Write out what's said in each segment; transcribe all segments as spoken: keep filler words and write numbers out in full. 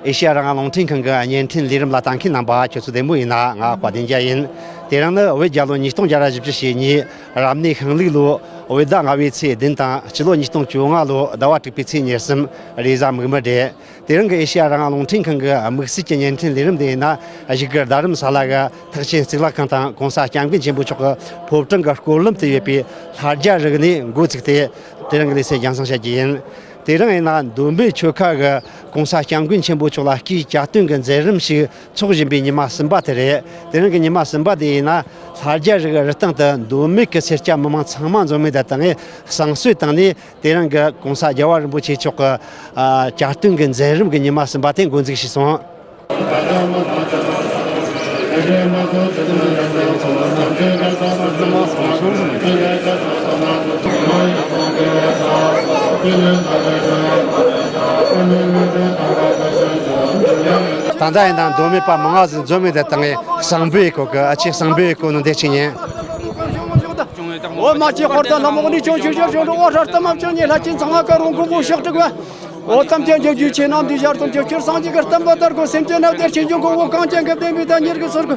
ཨེ་ཤེ་ཡ་རང་དབང་རླུང་འཕྲིན་ཁང་གི་བརྙན་འཕྲིན་ལས་རིམ་ལ་ལྟ་མཁན་རྣམ་པ་ཁྱོད་ཚོ་བདེ་མོ་ཡིན་ན། ང་བཀའ་བསྟན་རྒྱལ་ཡིན། དེ་རིང་ནི་བོད་རྒྱལ་ལོ་ཉིས་སྟོང་བརྒྱ་ར་བཞི་བཅུ་ཞེ་གཉིས་རབ་གནས་ཤིང་ལུག་ལོ་བོད་ཟླ་ལྔ་པའི་ཚེས་བདུན་དང་སྤྱི་ལོ་ཉིས་སྟོང་བཅོ་ལྔ་ལོ་ཟླ་བ་དྲུག་པའི་ཚེས་ཉེར་གསུམ། རེས་གཟའ་མིག་དམར་རེད། དེ་རིང་གི་ཨེ་ཤེ་ཡ་རང་དབང་རླུང་འཕྲིན་ཁང་གི་དམིགས་བསལ་གྱི་བརྙན་འཕྲིན་ལས་རིམ་དེ་ཡིན་ན། བཞུགས་སྒར་རྡ་རམ་ས་ལ་གི་ཐེག་ཆེན་གཙུག་ལག་ཁང་དང་གོང་ས་སྐྱབས་མགོན་ཆེན་པོ་མཆོག་གི་ཕོ་བྲང་གི་སྐོར་ལམ་དུ་ཡོད་པའི་ལྷ་རྒྱ་རི་ནས་འགོ་བཙུགས་ཏེ། དེ་རིང་གི་ལེ་ཚན་རྒྱང་སྲིང་བྱ་རྒྱུ་ཡིན། དེ་རིང་ཡིན་ན་མདོ་སྨད་ཆོལ་ཁ་གི་གོང་ས་སྐྱབས་མགོན་ཆེན་པོ་མཆོག་ལ་སྐུའི་གྱ་སྟོན་གྱི་མཛད་རིམ་ཞིག་འཚོགས་བཞིན་པའི་ཉི་མ་གསུམ་པ་དེ་རེད། དེ་རིང་གི་ཉི་མ་གསུམ་པ་དེ་ཡིན་ན། ལྷ་རྒྱ་རི་གི་རི་སྟེང་དུ་མདོ་སྨད་ཀྱི་སེར་སྐྱ་མི་མང་ཚང་མ་འཛོམས་མེད་དང་། བསང་གསོལ་བཏང་ནས། དེ་རིང་གི་གོང་ས་རྒྱལ་བ་རིན་པོ་ཆེ་མཆོག་གི་ཨ་གྱ་སྟོན་གྱི་མཛད་རིམ་གྱི་ཉི་མ་གསུམ་པ་དེ་འགོ་འཛུགས་བྱས་སོང་། ད་ལྟ་ཡིན་ན་མདོ་སྨད་པ་མང་ང་ཟིག་འཛོམས་མེད་དང་། བསང་འབུལ་ཡེད་གོ་གི། ཨ་ཅེ་བསང་འབུལ་ཡེད་གོ་ནོ་འདི་ཅིག་ཉན། འོ་མ་ཅེ་ཧོར་ད་ལྷ་མོ་ནི་ཅོང་ཆུ་ཞར་ཅོང་འགྲོ་འོ་ཧྲ་ལྟ་མ་བཅོ་ཉེ་ལྷ་ཆེན་ཚང་ང་ཀ་རོང་ཀུན་པོ་ཤག་དྲུག་པ། འོ་ཙམ་ཅན་བརྒྱད་ཅུའི་ཆེ་རྣམས་འདི་ཞར་དུ་ཁྱོད་ཁྱོད་སངས་རྒྱས་ཀྱི་བསྟན་པ་དར་གོ། སེམས་ཅན་རྣམས་བདེར་ཆེན་འབྱུང་གོ། འོ་གངས་ཅན་གྱི་བསྟན་པའི་ད་ཉེར་གི་ཟུར་གོ།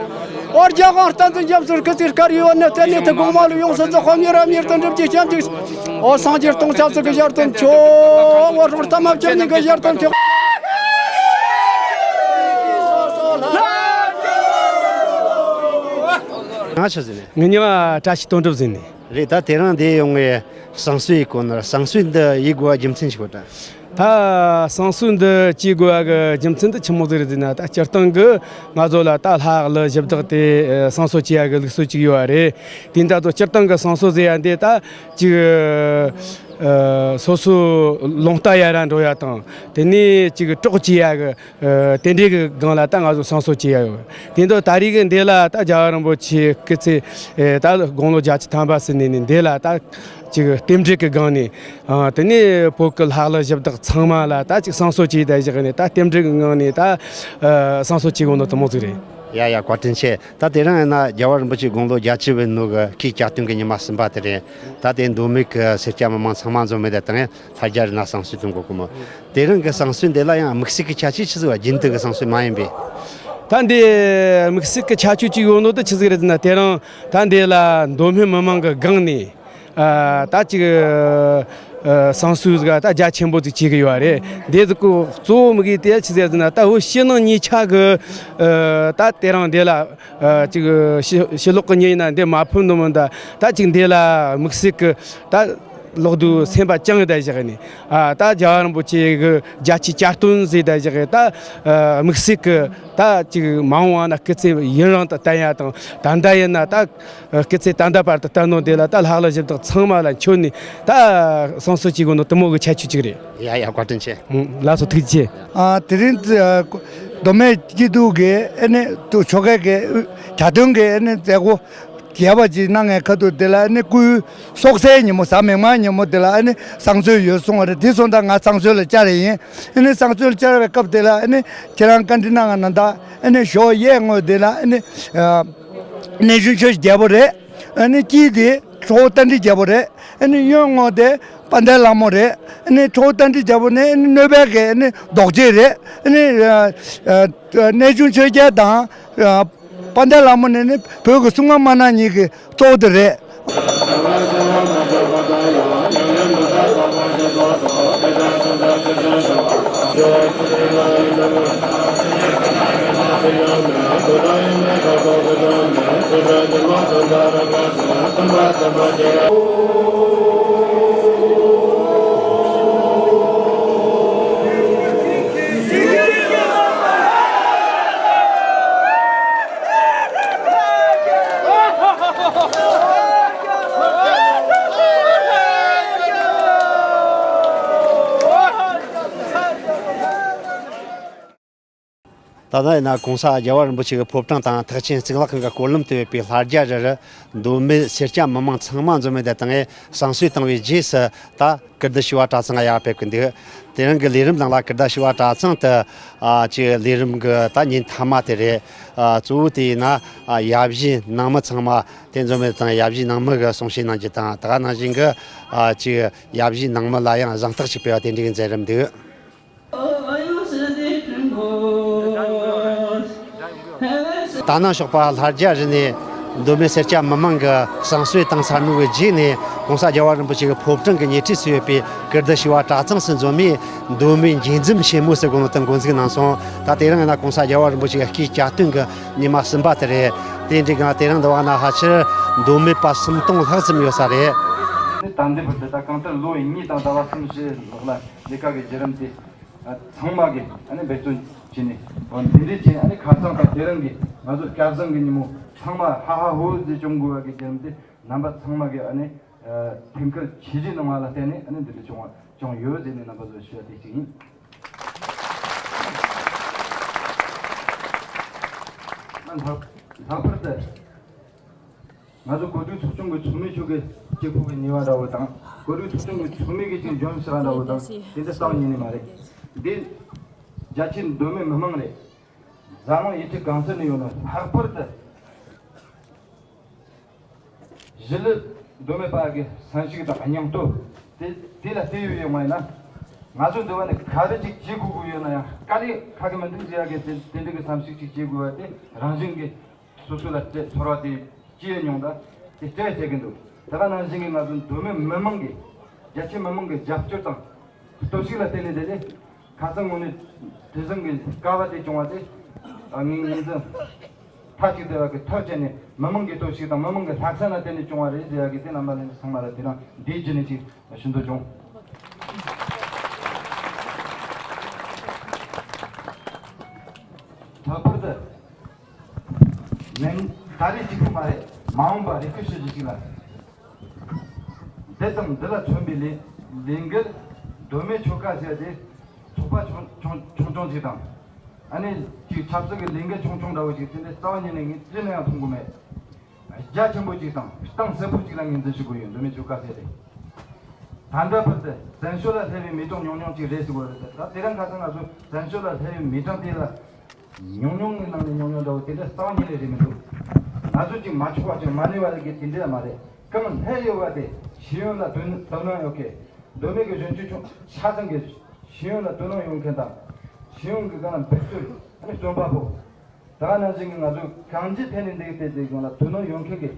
འོ་རྒྱ་གར་བསྟན་དུ་འཇམ་ཟུར་གི་ཚིར་དཀར་ཡོད་ནི་བསྟན་ནི་ཐུགས་དགོངས་མ་ལུས་ཡོངས་སུ་རྫོགས། དཔལ་མྱུར་རབ་མྱུར་དུ་འགྲུབ་ཀྱི་སྤྱན་འདུག། འོ་སངས་རྒྱས་སྟོང་རྩ་ཚུགས་ཀྱི་ཞར་དུ་མཆོད། འོ་རོགས་ཐ་མ་བཅུ་གཉིས་ཀྱི་ཞར་དུ་མཆོད། ང་ཆི་ཟེར་ནས། ངའི་མྱིང་ང་བཀྲ་ཤིས་དོན་གྲུབ་ཟེར་ནས། རེད། ད་དེ་རིང་འདི་ཡོང་ངས་བསང་གསོལ་ཡེད་གོ་ནི། བསང་གསོལ་འདི་ཡེད་དགོས་པའི་རྒྱུ་མཚན་ཞིག་ཡོད་དྲ། ད་བསང་གསོལ་འདི་བྱེད་དགོས་པ་གི་རྒྱུ་མཚན་དེ་ཆི་མོ་ཟིག་རེད་ཟེར་ན། ད་སྤྱིར་བཏང་གི་ང་ཚོ་ལ་ད་ལྷ་ཀླུ་གཞི་བདག་དེ་བསང་གསོལ་བྱེད་ཡ་གི་ལུགས་སྲོལ་ཅིག་ཡོད་པ་རེད། དེ་འདྲ་ཚོ་སྤྱིར་བཏང་གི་བསང་གསོལ་ཟེར་ཡ་འདི་ད་ཅིག་ཨ་སོ་སོ་རླུང་རྟ་ཡར་ར་འགྲོ་ཡ་དང་། དེ་ནས་ཅིག་གྲོགས་བྱེད་ཡ་གི་ཨ་དེ་འདྲའི་གི་སྒང་ལ་ད་ང་ཚོ་བསང་གསོལ་བྱེད་ཡ་ཡོད། དེ་འདྲ་ད་རེས་གི་འདི་ལ་ད་རྒྱལ་བ་རིན་པོ་ཆེ་སྐུ་ཚེ་ཨ་ད་དགུང་ལོ་བརྒྱད་ཅུ་ཐམ་པ་ཟིན་ནས་ནི། འདི་ལ་ད་ཅིག་རྟེན་འབྲེལ་གི་སྒང་ནས། ཨ་དེ་ནས་བོད་ཀྱི་ལྷ་ཀླུ་གཞི་བདག་ཚང་མ་ལ་ད་ཅིག་བསང་གསོལ་བྱས་ད་བཞག་ནས། ད་རྟེན་འབྲེལ་གི་ངང་ནས་ད་ཨ་བསང་གསོལ་བྱེད་དགོས་ནོ་དེ་མོ་ཟིག་རེད། ཡ་ཡ། བཀའ་དྲིན་ཆེ། ད་དེ་རིང་ཡིན་ན་རྒྱལ་བ་རིན་པོ་ཆེ་དགུང་ལོ་བརྒྱད་ཅུ་བའི་ནོ་གི་སྐུའི་གྱ་སྟོན་གྱི་ཉི་མ་གསུམ་པ་དེ་རེད། ད་དེ་མདོ་སྨད་ཀྱི་སེར་སྐྱ་མི་མང་ཚང་མ་འཛོམས་མེད་དང་། ལྷ་རྒྱ་རི་ན་བསང་གསོལ་གཏོང་དགོས་གི་མོ། དེ་རིང་གི་བསང་གསོལ་འདི་ལ་ཡང་དམིགས་བསལ་གྱི་ཁྱད་ཆོས་ཆི་ཟིག་བ། རྒྱུན་དུ་གི་བསང་གསོལ་མ་ཡིན་པས། ད་འདི་དམིགས་བསལ་གྱི་ཁྱད་ཆོས་ཅིག་ཡོད་ནོ་དེ་ཆི་ཟིག་རེད་ཟེར་ན། དེ་རིང་ད་འདི་ལ་མདོ་སྨད་མི་མང་གི་སྒང་ནས་ཨ་ད་ཅིག་ཨ་བསང་གསོལ་ཟིག་ད་རྒྱ་ཆེན་པོ་ཅིག་བྱེད་གི་ཡོད་རེད། འདི་ཟིག་གི་གཙོ་བོ་དམིགས་ཡུལ་དེ་ཆི་ཟིག་རེད་ཟེར་ན། ད་བོད་ཕྱི་ནང་གཉིས་ཆ་གི་ཨ་ད་དེ་རིང་འདི་ལ་ཨ་ཅིག་ཕྱི་ཕྱི་ལོགས་གི་མྱི་ཡིན་ན་འདི་མ་ཕོད་ནི་མིན། ད་ད་ཅིག་འདི་ལ་དམིགས་བསལ་གྱི་ད་ལོག་རྒྱུ་སེམས་པ་བཅངས་ད་བཞག་ནས། ཨ་ད་རྒྱལ་བ་རིན་པོ་ཆེ་གི་རྒྱལ་སྤྱིའི་གྱ་སྟོན་ཟེར་ད་བཞག་ད་ཨ་དམིགས་བསལ་གྱི་ད་ཅིག་མ་འོངས་པ་ན་སྐུ་ཚེ་ཡུན་རིང་དུ་བརྟན་ཡ་དང་། ད་ལྟ་ཡིན་ན་ད་སྐུ་ཚེ་ད་ལྟ་བར་དུ་བརྟན་ནོ་དེ་ལ་ད་ལྷ་ཀླུ་གཞི་བདག་ཚང་མ་ལ་མཆོད་ནས་ད་བསང་གསོལ་བྱེད་དགོས་ནོ་དེ་མོ་གི་ཁྱད་ཆོས་ཅིག་རེད། ཡ་ཡ། བཀའ་དྲིན་ཆེ། ལགས་སོ། ཐུགས་རྗེ་ཆེ། ཨ་དེ་རིང་ཨ་མདོ་སྨད་སྐྱིད་སྡུག་གི་ཨ་ནི་ཏུ་ཆོ་ག་གི་གྱ་སྟོན་གི་ཨ་ནི་མཛད་སྒོ་རྒྱས་པ་ཅིག་གནང་ངའི་ཁ་ཐུག་དེ་ལ་ཨ་ནི་སྐུའི་སྲོག་རྩའི་ཉིན་མོ་གཟའ་མིག་དམར་ཉིན་མོ་དེ་ལ་ཨ་ནི་བསང་གསོལ་ཡོད་གསུངས་པ་རེད། དེ་སོང་ཙང་ང་བསང་གསོལ་ལ་བཅར་རེ་ཡིན། ཨ་ནི་བསང་གསོལ་བཅར་བའི་སྐབས་དེ་ལ་ཨ་ནི་ཁྱེད་རང་བཀའ་འདྲི་གནང་ང་ན་ད་ཨ་ནི་ཞོགས་གཡས་ངོས་དེ་ལ་ཨ་ནི་ཨ་གནས་ཆུང་ཆོས་རྒྱལ་པོ་རེད། ཨ་ནི་དཀྱིལ་དེ་ཁྲོ་བོ་རྟ་མགྲིན་རྒྱལ་པོ་རེད། ཨ་ནི་གཡོན་ངོས་དེ་དཔལ་ལྡན་ལྷ་མོ་རེད། ཨ་ནི་ཁྲོ་བོ་རྟ་མགྲིན་རྒྱལ་པོ་ནི་ཨ་ནི་གནོད་པའི་གི་ཨ་ནི་བཟློག་བྱེད་རེད། ཨ་ནི་ཨ་ཨ་གནས་ཆུང་ཆོས་རྒྱལ་དང་ཨ་དཔལ་ལྡན་ལྷ་མོ་ནི་ནི་བོད་ཀྱི་སྲུང་མ་དམར་ནག་གཉིས་ཀྱི་གཙོ་བོ་དེ་རེད། ད་ལྟ་ཡིན་ན་གོང་ས་རྒྱལ་བ་རིན་པོ་ཆེ་གི་ཕོ་བྲང་དང་ཐེག་ཆེན་གཙུག་ལག་ཁང་གི་སྐོར་ལམ་དུ་ཡོད་པའི་ལྷ་རྒྱ་རི་རུ་མདོ་སྨད་སེར་སྐྱ་མི་མང་ཚང་མ་འཛོམས་མེད་དང་བསང་གསོལ་བཏང་བའི་རྗེས་སུ་ད་ཀིརྟི་ཞི་བ་གྲྭ་ཚང་ཡར་ཕེབས་ཀྱི་འདུག། དེ་རིང་གི་ལས་རིམ་ནང་ལ་ཀིརྟི་ཞི་བ་གྲྭ་ཚང་དུ་ཨ་ཅིག་ལས་རིམ་གྱི་ད་ཉིན་མཐའ་མ་དེ་རེད། ཨ་གཙོ་བོ་དེ་ཡིན་ན་ཨ་ཡབ་གཞིས་ནང་མི་ཚང་མ་དེ་འཛོམས་མེད་དང་ཡབ་གཞིས་ནང་མི་གི་གསུང་བཤད་གནང་རྒྱུ་དང་། ད་ག་ནང་བཞིན་གྱི་ཨ་ཅིག་ཡབ་གཞིས་ནང་མི་ལ་ཡང་གཟེངས་རྟགས་ཅིག་སྤེལ་བ་དེ་འདྲའི་གི་མཛད་རིམ་འདུག། ད་ནངས་ཞོགས་པ་ལྷ་རྒྱལ་རི་ནས་མདོ་སྨད་སེར་སྐྱ་མི་མང་གིས་བསང་གསོལ་བཏང་ཚར་ནོ་གི་རྗེས་ནས་༸གོང་ས་རྒྱལ་བ་རིན་པོ་ཆེ་གི་ཕོ་བྲང་གི་ཉེ་འཁྲིས་སུ་ཡོད་པའི་ཀིརྟི་ཞི་བ་གྲྭ་ཚང་སུ་འཛོམས་མས། མདོ་སྨད་འགྱེད་འཛོམས་ཆེན་མོ་ཟེར་གོ་ནོ་དེ་འགོ་འཛུགས་གནང་སོང་། ད་དེ་རིང་ཡིན་ན་༸གོང་ས་རྒྱལ་བ་རིན་པོ་ཆེ་གི་སྐུའི་གྱ་སྟོན་གི་ཉི་མ་གསུམ་པ་དེ་རེད། དེ་འདྲའི་སྒང་དེ་རིང་འདི་བ་ན་ཕལ་ཆེར་མདོ་སྨད་པ་སུམ་སྟོང་ལྷག་ཙམ་ཡོད་ས་རེད། ནི་ད་ལྟའི་བར་དུ་ད་གང་ལྟར་ལོ་གཉིས་དང་ཟླ་བ་གསུམ་བཞི་ལོག་ལ་ལས་ཀ་གི་བརྒྱུད་རིམ་དེ་ཚང་མ་གི་ཨ་ནི་འབད་བརྩོན་བྱས་ནས་འོ་འདི་འདྲའི་ཅན་ཨ་ནི་ཁ་སང་དང་དེ་རིང་གི་ང་ཚོ་སྐལ་བཟང་གི་ཉིན་མོ་ཚང་མ་ཧ་ཧ་ཧོ་ཟེར་བྱུང་དགོས་པ་གི་བརྒྱུད་རིམ་དེ་རྣམ་པ་ཚང་མ་གི་ཨ་ནི་ཐུགས་ཁུར་ཆེ་བཞེས་གནང་བ་ལ་བརྟེན་ནས་ཨ་ནི་འདི་འདྲ་བྱུང་བ་བྱུང་ཡོད་ཟེར་ནས་རྣམ་པ་ཚོར་ཞུ་བ་དེ་གཅིག་ཡིན། ལྷག་ལྷག་པར་དུ། ང་ཚོ་གོ་སྒྲིག་ཚོགས་ཆུང་གི་ཚོགས་མི་ཚོ་གི་གཅིག་པུ་གི་ཉེས་པ་འདྲ་བོ་དང་གོ་སྒྲིག་ཚོགས་ཆུང་གི་ཚོགས་མི་གི་གཅིག་འཇོན་ཤེས་པ་འདྲ་བོ་དང་དེ་འདྲ་རྩ་བ་ཉིད་ནས་མ་རེད། འདི་རྒྱ་ཆེ་མདོ་སྨད་མི་མང་རེད། འཛམ་གླིང་ཡུལ་གྲུ་གང་སར་ནས་ཡོད་ན་ལྷག་པར་དུ་གཞིས་ལུས་མདོ་སྨད་པ་གི་བསམ་གཞིག་དང་སྙིང་སྟོབས་དེ་དེ་ལ་བལྟས་ཡོད་ཡོད་མ་ཡིན་ན་ང་ཚོ་འདི་བ་ནས་ག་རེ་ཅིག་བྱེད་དགོས་དགོས་ཡོད་ན་ཡང་དཀའ་ལས་ཁག་གི་མི་འདུག་ཟེར་ཡ་གི་དེ་དེ་འདྲ་གི་བསམ་གཞིག་ཅིག་བྱེད་དགོས་པ་དེ་རང་བཞིན་གི་སོ་སོ་ལ་སྤྲད་ཚོར་བ་དེ་སྐྱེས་མྱོང་ད་དེ་སྤྲད་བྱེད་ཀྱི་འདུག་དེ་ག་ནང་བཞིན་གྱི་ང་ཚོ་མདོ་སྨད་མི་མང་གི་རྒྱ་ཆེ་མི་མང་གི་རྒྱབ་སྐྱོར་དང་སྟོབས་ཤུགས་ལ་བརྟེན་ནས་དེ་ལས་ཁ་སང་དངོས་གནས་དེ་བཟང་གི་དཀའ་བ་དེ་བྱུང་བ་དེ་ངས་ངོས་འཛིན་མཐའ་གཅིག་ཏུ་ཡག་གི་ཐག་བཅད་ནས་མི་མང་གི་སྟོབས་ཤུགས་དང་མི་མང་གི་ལྷག་བསམ་ལ་བརྟེན་ནས་བྱུང་བ་རེད་ཟེར་ཡག་གི་དེ་རྣམ་པ་ལྷན་རྒྱས་ཚང་མ་ལ་དེ་རིང་འདིའི་རྗེས་ནས་ཅིག་ཞུ་འདོད་བྱུང་། ལྷག་པར་དུ། ནན་ད་རེས་གཅིག་པུ་མ་རེད། མ་འོངས་པ་རེ་སྐུལ་ཞུ་རྒྱུ་ཞིག་ལ། འདི་དང་འདི་ལ་མཚོན་པའི་ལས་ལས་འགུལ་མདོ་སྨད་ཆོལ་ཁ་ཟེར་ཏེ་ཚོགས་པ་ཆུང་ཆུང་ཆུང་ཆུང་ཅིག་དང་། ཨ་ནི་ཅིག་ཆབ་སྲིད་ཀྱི་ལས་འགུལ་ཆུང་ཆུང་འདྲ་བོ་ཅིག་དེ་འདྲའི་རྩ་བ་ཉིད་ནས་ངས་ཅི་ནས་ཡང་མཐོང་གི་མེད། རྒྱ་ཆེན་པོ་ཅིག་དང་གཏིང་ཟབ་པོ་ཅིག་ལ་ངོས་འཛིན་ཞུ་དགོས་ཡོད། མདོ་སྨད་ཆོལ་ཁ་ཟེར་ཏེ། ད་ལྟ་བར་དུ་བཙན་བྱོལ་ལ་སླེབས་པའི་མི་གྲངས་ཉུང་ཉུང་ཅིག་རེད་ཟེར་བ་རེད། ད་དེ་རིང་ཁ་སང་ང་ཚོ་བཙན་བྱོལ་ལ་སླེབས་པའི་མི་གྲངས་དེ་ལ། ཉུང་ཉུང་གི་ནང་ནས་ཉུང་ཉུང་འདྲ་བོ་དེ་འདྲ་རྩ་བ་ཉིད་ནས་རེད་མི་འདུག་ང་ཚོ་གཅིག་མ་ཆོག་པ་ཅིག་མ་ནུས་པ་ལ་གི་དེ་འདྲ་མ་རེད། གང་སླེབས་ཡོད་པ་དེ་ཤེས་ཡོན་ལ་དོ་དོ་སྣང་ཡོད་མཁན། མདོ་སྨད་ཀྱི་གཞོན་སྐྱེས་ཆུང་ཆ་ཚང་གི་ཤེས་ཡོན་ལ་དོ་སྣང་ཡོད་མཁན་དང་། ཤེས་ཡོན་གྱི་སྒང་ལ་འབད་རྩོལ་ཨ་ནི་བརྩོན་པ་པོ། ད་ག་ནང་བཞིན་གྱི་ང་ཚོ་གང་ཅིའི་ཐད་ནས་འདི་གི་དེ་དེ་སྒང་ལ་དོ་སྣང་ཡོད་མཁན་གྱི།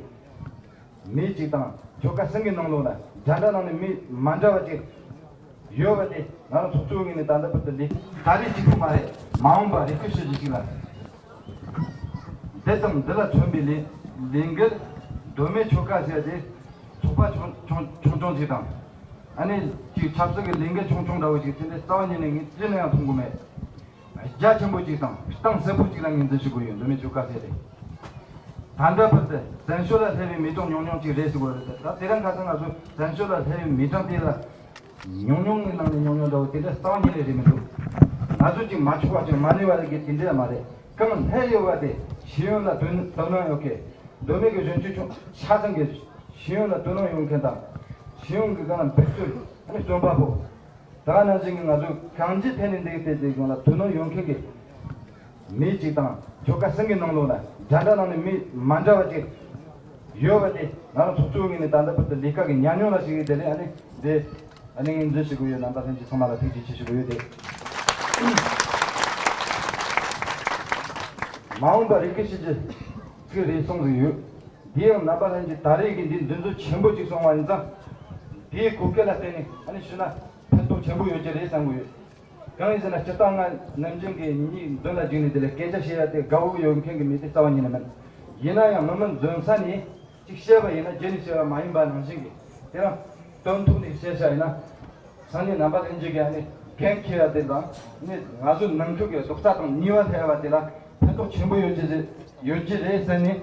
མི་གཅིག་དང་ཆོལ་ཁ་གསུམ་གྱི་ནང་ལོགས་ལ་འདྲ་འདྲ་ནང་ནས་མི་མ་འདྲ་བ་ཅིག་ཡོད་པ་དེ་ང་རང་ཚོགས་གཙོའི་ངོས་ནས་ད་ལྟ་བར་དུ་ལས་ད་རེས་གཅིག་པུ་མ་རེད། མ་འོངས་པ་རེ་སྐུལ་ཞུ་རྒྱུ་ཞིག་ལ། འདི་དང་འདི་ལ་མཚོན་པའི་ལས་ལས་འགུལ་མདོ་སྨད་ཆོལ་ཁ་ཟེར་ཏེ་ཚོགས་པ་ཆུང་ཆུང་ཆུང་ཆུང་ཅིག་དང་། ཨ་ནི་ཅིག་ཆབ་སྲིད་ཀྱི་ལས་འགུལ་ཆུང་ཆུང་འདྲ་བོ་ཅིག་དེ་འདྲའི་རྩ་བ་ཉིད་ནས་ངས་ཅི་ནས་ཡང་མཐོང་གི་མེད། རྒྱ་ཆེན་པོ་ཅིག་དང་གཏིང་ཟབ་པོ་ཅིག་ལ་ངོས་འཛིན་ཞུ་དགོས་ཡོད། མདོ་སྨད་ཆོལ་ཁ་ཟེར་ཏེ། ད་ལྟ་བར་དུ་བཙན་བྱོལ་ལ་སླེབས་པའི་མི་གྲངས་ཉུང་ཉུང་ཅིག་རེད་ཟེར་བ་རེད། ད་དེ་རིང་ཁ་སང་ང་ཚོ་བཙན་བྱོལ་ལ་སླེབས་པའི་མི་གྲངས་དེ་ལ་ཉུང་ཉུང་གི་ནང་ནས་ཉུང་ཉུང་འདྲ་བོ་དེ་འདྲ་རྩ་བ་ཉིད་ནས་རེད་མི་འདུག་ང་ཚོ་གཅིག་མ་ཆོག་པ་ཅིག་མ་ནུས་པ་ལ་གི་དེ་འདྲ་མ་རེད། གང་སླེབས་ཡོད་པ་དེ་ཤེས་ཡོན་ལ་དོ་དོ་སྣང་ཡོད་མཁན། མདོ་སྨད་ཀྱི་གཞོན་སྐྱེས་ཆུང་ཆ་ཚང་གི་ཤེས་ཡོན་ལ་དོ་སྣང་ཡོད་མཁན་དང་། ཤེས་ཡོན་གྱི་སྒང་ལ་འབད་རྩོལ་ཨ་ནི་བརྩོན་པ་པོ། ད་ག་ནང་བཞིན་གྱི་ང་ཚོས་གང་ཅིའི་ཐད་ནས་འདི་གི་ཐད་དེ་སྒང་ལ་དོ་སྣང་ཡོད་མཁན་གྱི་མི་གཅིག་དང་ཆོལ་ཁ་གསུམ་གྱི་ནང་ལོགས་ལ་འདྲ་འདྲ་ནང་ནས་མི་མ་འདྲ་བ་ཅིག་ཡོད་པ་དེ་ང་རང་ཚོགས་གཙོའི་ངོས་ནས་ད་ལྟ་བར་དུ་ལས་ཀ་གི་ཉམས་མྱོང་ལ་གཞིགས་ཏེ་དེ་ལས་ཨ་ནི་འདི་ཨ་ནི་ངོས་འཛིན་ཞུ་གི་ཡོད། རྣམ་པ་ལྷན་རྒྱས་ཚང་མ་ལ་ཐུགས་རྗེ་ཆེ་ཞུ་གི་ཡོད་དེ། མ་འོངས་པ་རེ་སྐུལ་ཞུ་རྒྱུ་ཅིག་རེད་གསུངས་ཟིན་ཡོད། འདི་ཡང་རྣམ་པ་ལྷན་རྒྱས་ད་རེས་ཀྱི་འདི་འདི་ཚོ་ཆེན་པོ་ཅིག་སོང་བ་ཡིན་ཙང་། འདིའི་གོ་སྐབས་ལ་བརྟེན་ནས་ཨ་ནི་ཞུས་ན་ཕན་ཐོགས་ཆེན་པོ་ཡོད་ཀྱི་རེད་བསམ་གྱི་ཡོད། གང་ཡིན་ཟེར་ན་སྤྱིར་བཏང་ང་ནམ་རྒྱུན་གྱི་མིའི་མདུན་ལ་བརྒྱུགས་ནས་དེ་ལ་སྐད་ཆ་བཤད་ཡ་དེ་དགའ་བོ་ཡོད་མཁན་གྱི་མི་དེ་རྩ་བ་ཉིད་ནས་མིན། ཡིན་ན་ཡང་མི་མི་འཛོམས་ས་ནས་ཅིག་བཤད་པ་ཡིན་ན་རྗེས་ནས་བཤད་པ་མ་ཡིན་པ་ནང་བཞིན་གྱི་དེ་རང་དོན་ཐོག་ནས་བཤད་བྱ་ཡིན་ན། སང་ཉིན་རྣམ་པ་ལྷན་རྒྱས་ཀྱིས་ཨ་ནི་འགན་འཁྱེར་ཡ་དེ་དང་ནི་ང་ཚོ་ནང་ཁུལ་གྱི་རྡོག་རྩ་དང་ནུས་པ་སླེབས་པ་དེ་ལ་ཕན་ཐོགས་ཆེན་པོ་ཡོད་ཀྱི་རེད་ཡོད་ཀྱི་རེད་ཟེར་ནས་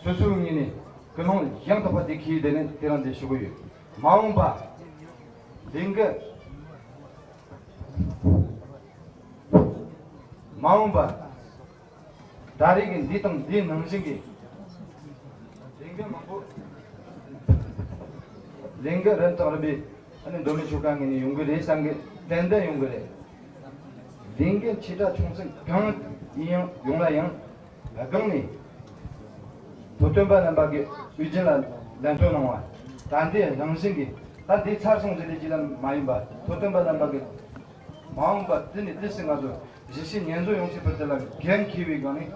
སོ་སོའི་ངོས་ནས་ཀུན་སློང་ཡང་དག་པ་དེ་འཁྱེར་དེ་ནས་དེ་རང་དེ་ཞུ་གི་ཡོད། མ་འོངས་པ་ལས་འགུལ་མ་འོངས་པ། ད་རེས་ཀྱི་འདི་དང་འདི་ནང་བཞིན་གྱི་ལས་འགུལ་མང་པོ། ལས་འགུལ་རིམ་དང་རིམ་པས་ཨ་ནི་མདོ་སྨད་ཆོལ་ཁ་ངོས་ནས་ཡོང་གི་རེད་བསམ་གི་ཏན་ཏན་ཡོང་གི་རེད། ལས་འགུལ་ཆེ་ཕྲ་ཆུང་གསུམ་གང་ཡིན་ཡང་ཡོང་ལ་ཡང་སྒང་ནས་ཐུབ་བསྟན་པ་རྣམ་པ་གི་དབུ་འཛིན་ལ་ལམ་སྟོན་གནང་བ། ད་འདི་རང་བཞིན་གྱི་ད་འདི་ཚར་སོང་ཟེར་ཏེ་ཅི་ལ་མ་ཡིན་པ་ཐུབ་བསྟན་པ་རྣམ་པ་གི་མ་འོངས་པ་འདི་ནས་འདི་སྲིད་ང་ཚོ། གཞིས་བྱེས་མཉེས་འཛོམས་ཡོང་ཆེད་དཔེ་དེ་ལ་འགན་འཁྱེར་བའི་སྒང་ནས་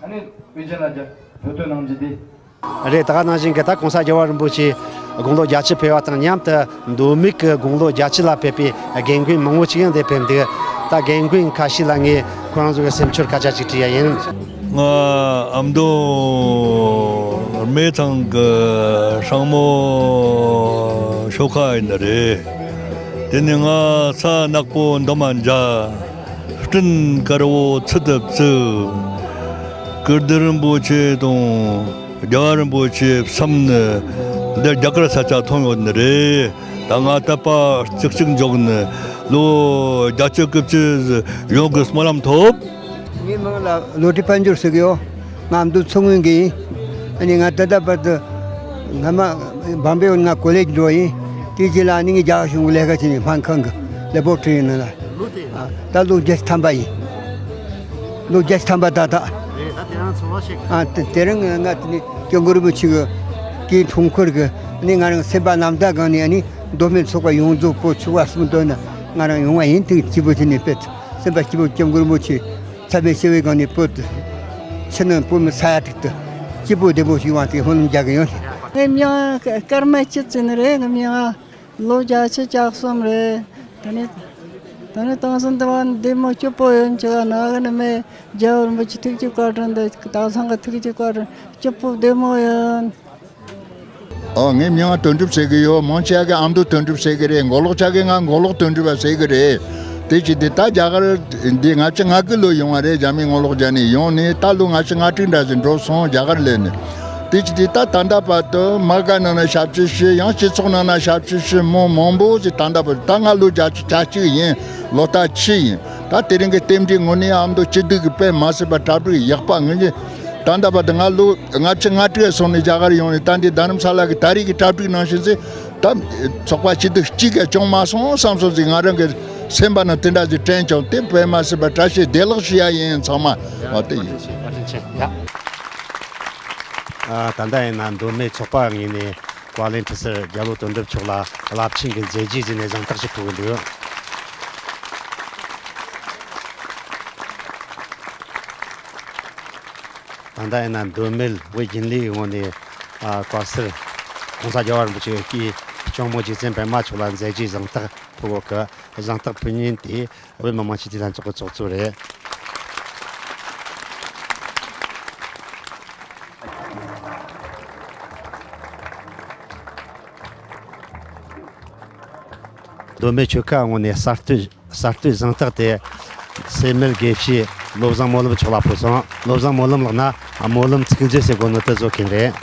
ཨ་ནི་དབུས་རྒྱུན་ལ་རྒྱ་བོད་དོན་གནང་རྒྱུ་དེ། རེད། ད་ག་ནང་བཞིན་གྱི་ད་༸གོང་ས་༸རྒྱལ་བ་རིན་པོ་ཆེ་དགུང་ལོ་བརྒྱད་ཅུ་ཕེབས་པ་དང་མཉམ་དུ་མདོ་སྨད་ཀྱི་དགུང་ལོ་བརྒྱད་ཅུ་ལ་ཕེབས་པའི་རྒན་རྒོན་མང་པོ་ཅིག་ཡང་འདིར་ཕེབས་འདུག་ད་རྒན་རྒོན་ཁ་ཤས་ལ་ངས་ཁོ་རང་ཚོ་གི་སེམས་ཚོར་སྐད་ཆ་ཅིག་དྲིས་ཡ་ཡིན། ང་ཨ་མདོ་སྨད་ཚང་གི་སྲིང་མོ་ཤོ་ཁ་ཡིན་ནི་རེད། དེ་ནས་ང་ས་ནག་པོ་འདབ་མ་འཇའ། སྤྲིན་དཀར་བོ་ཚུལ་དུ་བཙུགས། ཀིརྟི་རིན་པོ་ཆེ་དང་རྒྱལ་བ་རིན་པོ་ཆེ་བསམ་ནས་འདིར་རྒྱ་གར་ས་ཆ་ཐོན་ཡོད་ནི་རེད། ད་ང་དད་པ་གཅིག་གཅིག་འཇོག་ནས་ལོ་བརྒྱད་ཅུ་དགུ་བཅུ་ཡོང་གི་སྨོན་ལམ་ཐོབ། ངའི་མིང་ལ་བློ་གྲོས་དཔལ་འབྱོར་ཟེར་གི་ཡོད། ང་མདོ་མཚོ་སྔོན་གི་ཡིན། ཨ་ནི་ང་ད་ལྟ་བར་དུ་སྔ་མ་བམ་པེ་ང་ཀོ་ལེཇ་འགྲོ་ཡིན། དེའི་རྗེས་ལ་ཨ་ནི་ངས་རྒྱ་གར་གཞུང་གི་ལས་ཀ་བྱས་ནས་སྨན་ཁང་གི་ལེ་བོ་ཊི་རི་ནང་ལ། ལོ་དེ། ཨ། ད་ལོ་བརྒྱད་ཅུ་ཐམ་པ་ཡིན། ལོ་བརྒྱད་ཅུ་ཐམ་པ་ད་ད། རེད། ད་དེ་རིང་ཚོར་བ་ཞིག་ཨ། དེ་དེ་རིང་ང་དེ་ནི་སྐྱབས་མགོན་རིན་པོ་ཆེ་གི་སྐུའི་འཁྲུངས་སྐར་གི་ནི་ང་རང་སེམས་པ་ནམ་ཟླ་གང་ནས་ཨ་ནི་མདོ་སྨད་ཚོགས་པ་ཡོངས་རྫོགས་བོད་ཕྱུག་པ་གསུམ་འདོན་ན་ང་རང་ཡོང་བ་ཡིན། དེ་སྐྱིད་པོ་བྱས་ནས་དཔེ་སེམས་པ་སྐྱིད་པོ། སྐྱབས་མགོན་རིན་པོ་ཆེ་ཚད་མེད་ཞི་བའི་སྒང་ནས་བོད་ཕྱི་ནང་བོད་མི་ས་ཡ་དྲུག་ཏུ་སྐྱིད་པོ་བདེ་པོ་ཞིག་ཡོང་བ་དེ་སྨོན་ལམ་རྒྱག་གི་ཡོད། ངའི་མིང་ཀརྨ་སྐྱིད་ཟེར་ནི་རེད། ངའི་མིང་ལོ་བརྒྱད་ཅུ་གྱ་གསུམ་རེད། ད་ནི་ད་ནི་དེང་སང་འདི་བ་འདི་མོ་སྐྱིད་པོ་ཡིན། ཅི་ག་ན་གི་ནི་མེད། རྒྱལ་བ་རིན་པོ་ཆེ་ཐུགས་ཀྱི་བཀའ་དྲིན་འདི་དག་ཚང་གི་ཐུགས་ཀྱི་བཀའ་དྲིན། སྐྱིད་པོ་བདེ་མོ་ཡིན། ཨོ། ངའི་མིང་ང་དོན་གྲུབ་ཟེར་གི་ཡོད། མང་ཆེ་གི་ཨ་མདོ་དོན་གྲུབ་ཟེར་གི་རེད། མགོ་ལོག་ཆ་གི་ང་མགོ་ལོག་དོན་གྲུབ་པ་ཟེར་གི་རེད། དེ་ཅི་དེ་ད་རྒྱ་གར་འདི་ལྔ་བཅུ་ང་དགུ་ལོ་ཡོང་བ་རེད། རྒྱ་མི་ངོ་ལོག་རྒྱ་ནས་ཡོང་ནས་ད་ལོ་ལྔ་བཅུ་ང་དྲུག་འདྲ་ཟིག་འགྲོ་སོང་། རྒྱ་གར་སླེབས་ནས། དེ་ཅི་དེ་ད་ད་ལྟ་བར་དུ་མ་ག་ནང་ན་ཞབས་ཕྱི་ཞུས། ཡང་སྤྱི་ཚོགས་ནང་ན་ཞབས་ཕྱི་ཞུས། མང་མང་པོ་ཞིག་ད་ལྟ་བར་ད་ང་ལོ་བརྒྱད་ཅུ་གྱ་གཅིག་ཡིན། ལོ་ལྟར་ཕྱི་ཡིན། ད་དེ་རིང་གི་རྟེན་འབྲེལ་ངོ་ནས་ཨ་མདོ་སྐྱིད་སྡུག་གི་དཔེ་མ་སྲིད་པ་གྲ་སྒྲིག་ཡག་པ་ངེས་ཀྱི། ད་ལྟ་བར་དུ་ང་ལོ་ལྔ་བཅུ་ང་དྲུག་སོང་ནས་རྒྱ་གར་ཡོང་ནས་ད་འདི་རྡ་རམ་ས་ལ་གི་ད་རེས་ཀྱི་གྲ་སྒྲིག་ནང་བཞིན་ཚེ་ད་ཚོགས་པ་སྐྱིད་སྡུག་གཅིག་ཀྱང་བྱུང་མ་སོང་བསམ་སོང་ཟིག་ང་རང་གི་སེམས་པ་ནང་དེ་འདྲ་ཟིག་དྲན་བྱུང་། དེ་དཔེ་མ་སྲིད་པ་བཀྲ་ཤིས་བདེ་ལེགས་ཞུ་ཡ་ཡིན་ཚང་མ། ཨ་དེ་ཡིན། བཀའ་དྲིན་ཆེ། ཡ། ཨ། ད་ལྟ་ཡིན་ན་མདོ་སྨད་ཚོགས་པ་ངོས་ནས་བཀའ་བློན་ཁྲི་ཟུར་རྒྱ་ལོ་དོན་གྲུབ་མཆོག་ལ་རླབས་ཆེན་གྱི་མཛད་རྗེས་ཟིན་ནས་གཟེངས་རྟགས་ཤིག་ཕུལ་གི་འདུག་ད་ལྟ་ཡིན་ན་མདོ་སྨད་དབུས་རྒྱུན་ལས་ངོས་ནས། ཨ། བཀའ་ཟུར་༸གོང་ས་༸རྒྱལ་བ་རིན་པོ་ཆེ་གི་སྐུའི་གཅུང་མོ་རྗེ་བཙུན་པད་མ་མཆོག་ལ་མཛད་རྗེས་གཟེངས་རྟགས་ཕུལ་གོ་གི། གཟེངས་རྟགས་ཕུལ་མཁན་དེ་བོད་མི་མང་སྤྱི་འཐུས་ལྷན་ཚོགས་ཀྱི་ཚོགས་གཙོ་རེད། མདོ་སྨད་ཆོལ་ཁ་ངོས་ནས་གསར་གཏོད་གསར་གཏོད་གཟེངས་རྟགས་དེ་སེར་སྨད་དགེ་བཤེས་བློ་བཟང་སྨོན་ལམ་མཆོག་ལ་ཕུལ་སོང་། བློ་བཟང་སྨོན་ལམ་ལགས་ན་སྨོན་ལམ་ཚིག་མཛོད་ཟེར་གོ་ནོ་དེ་བཟོ་མཁན་རེད།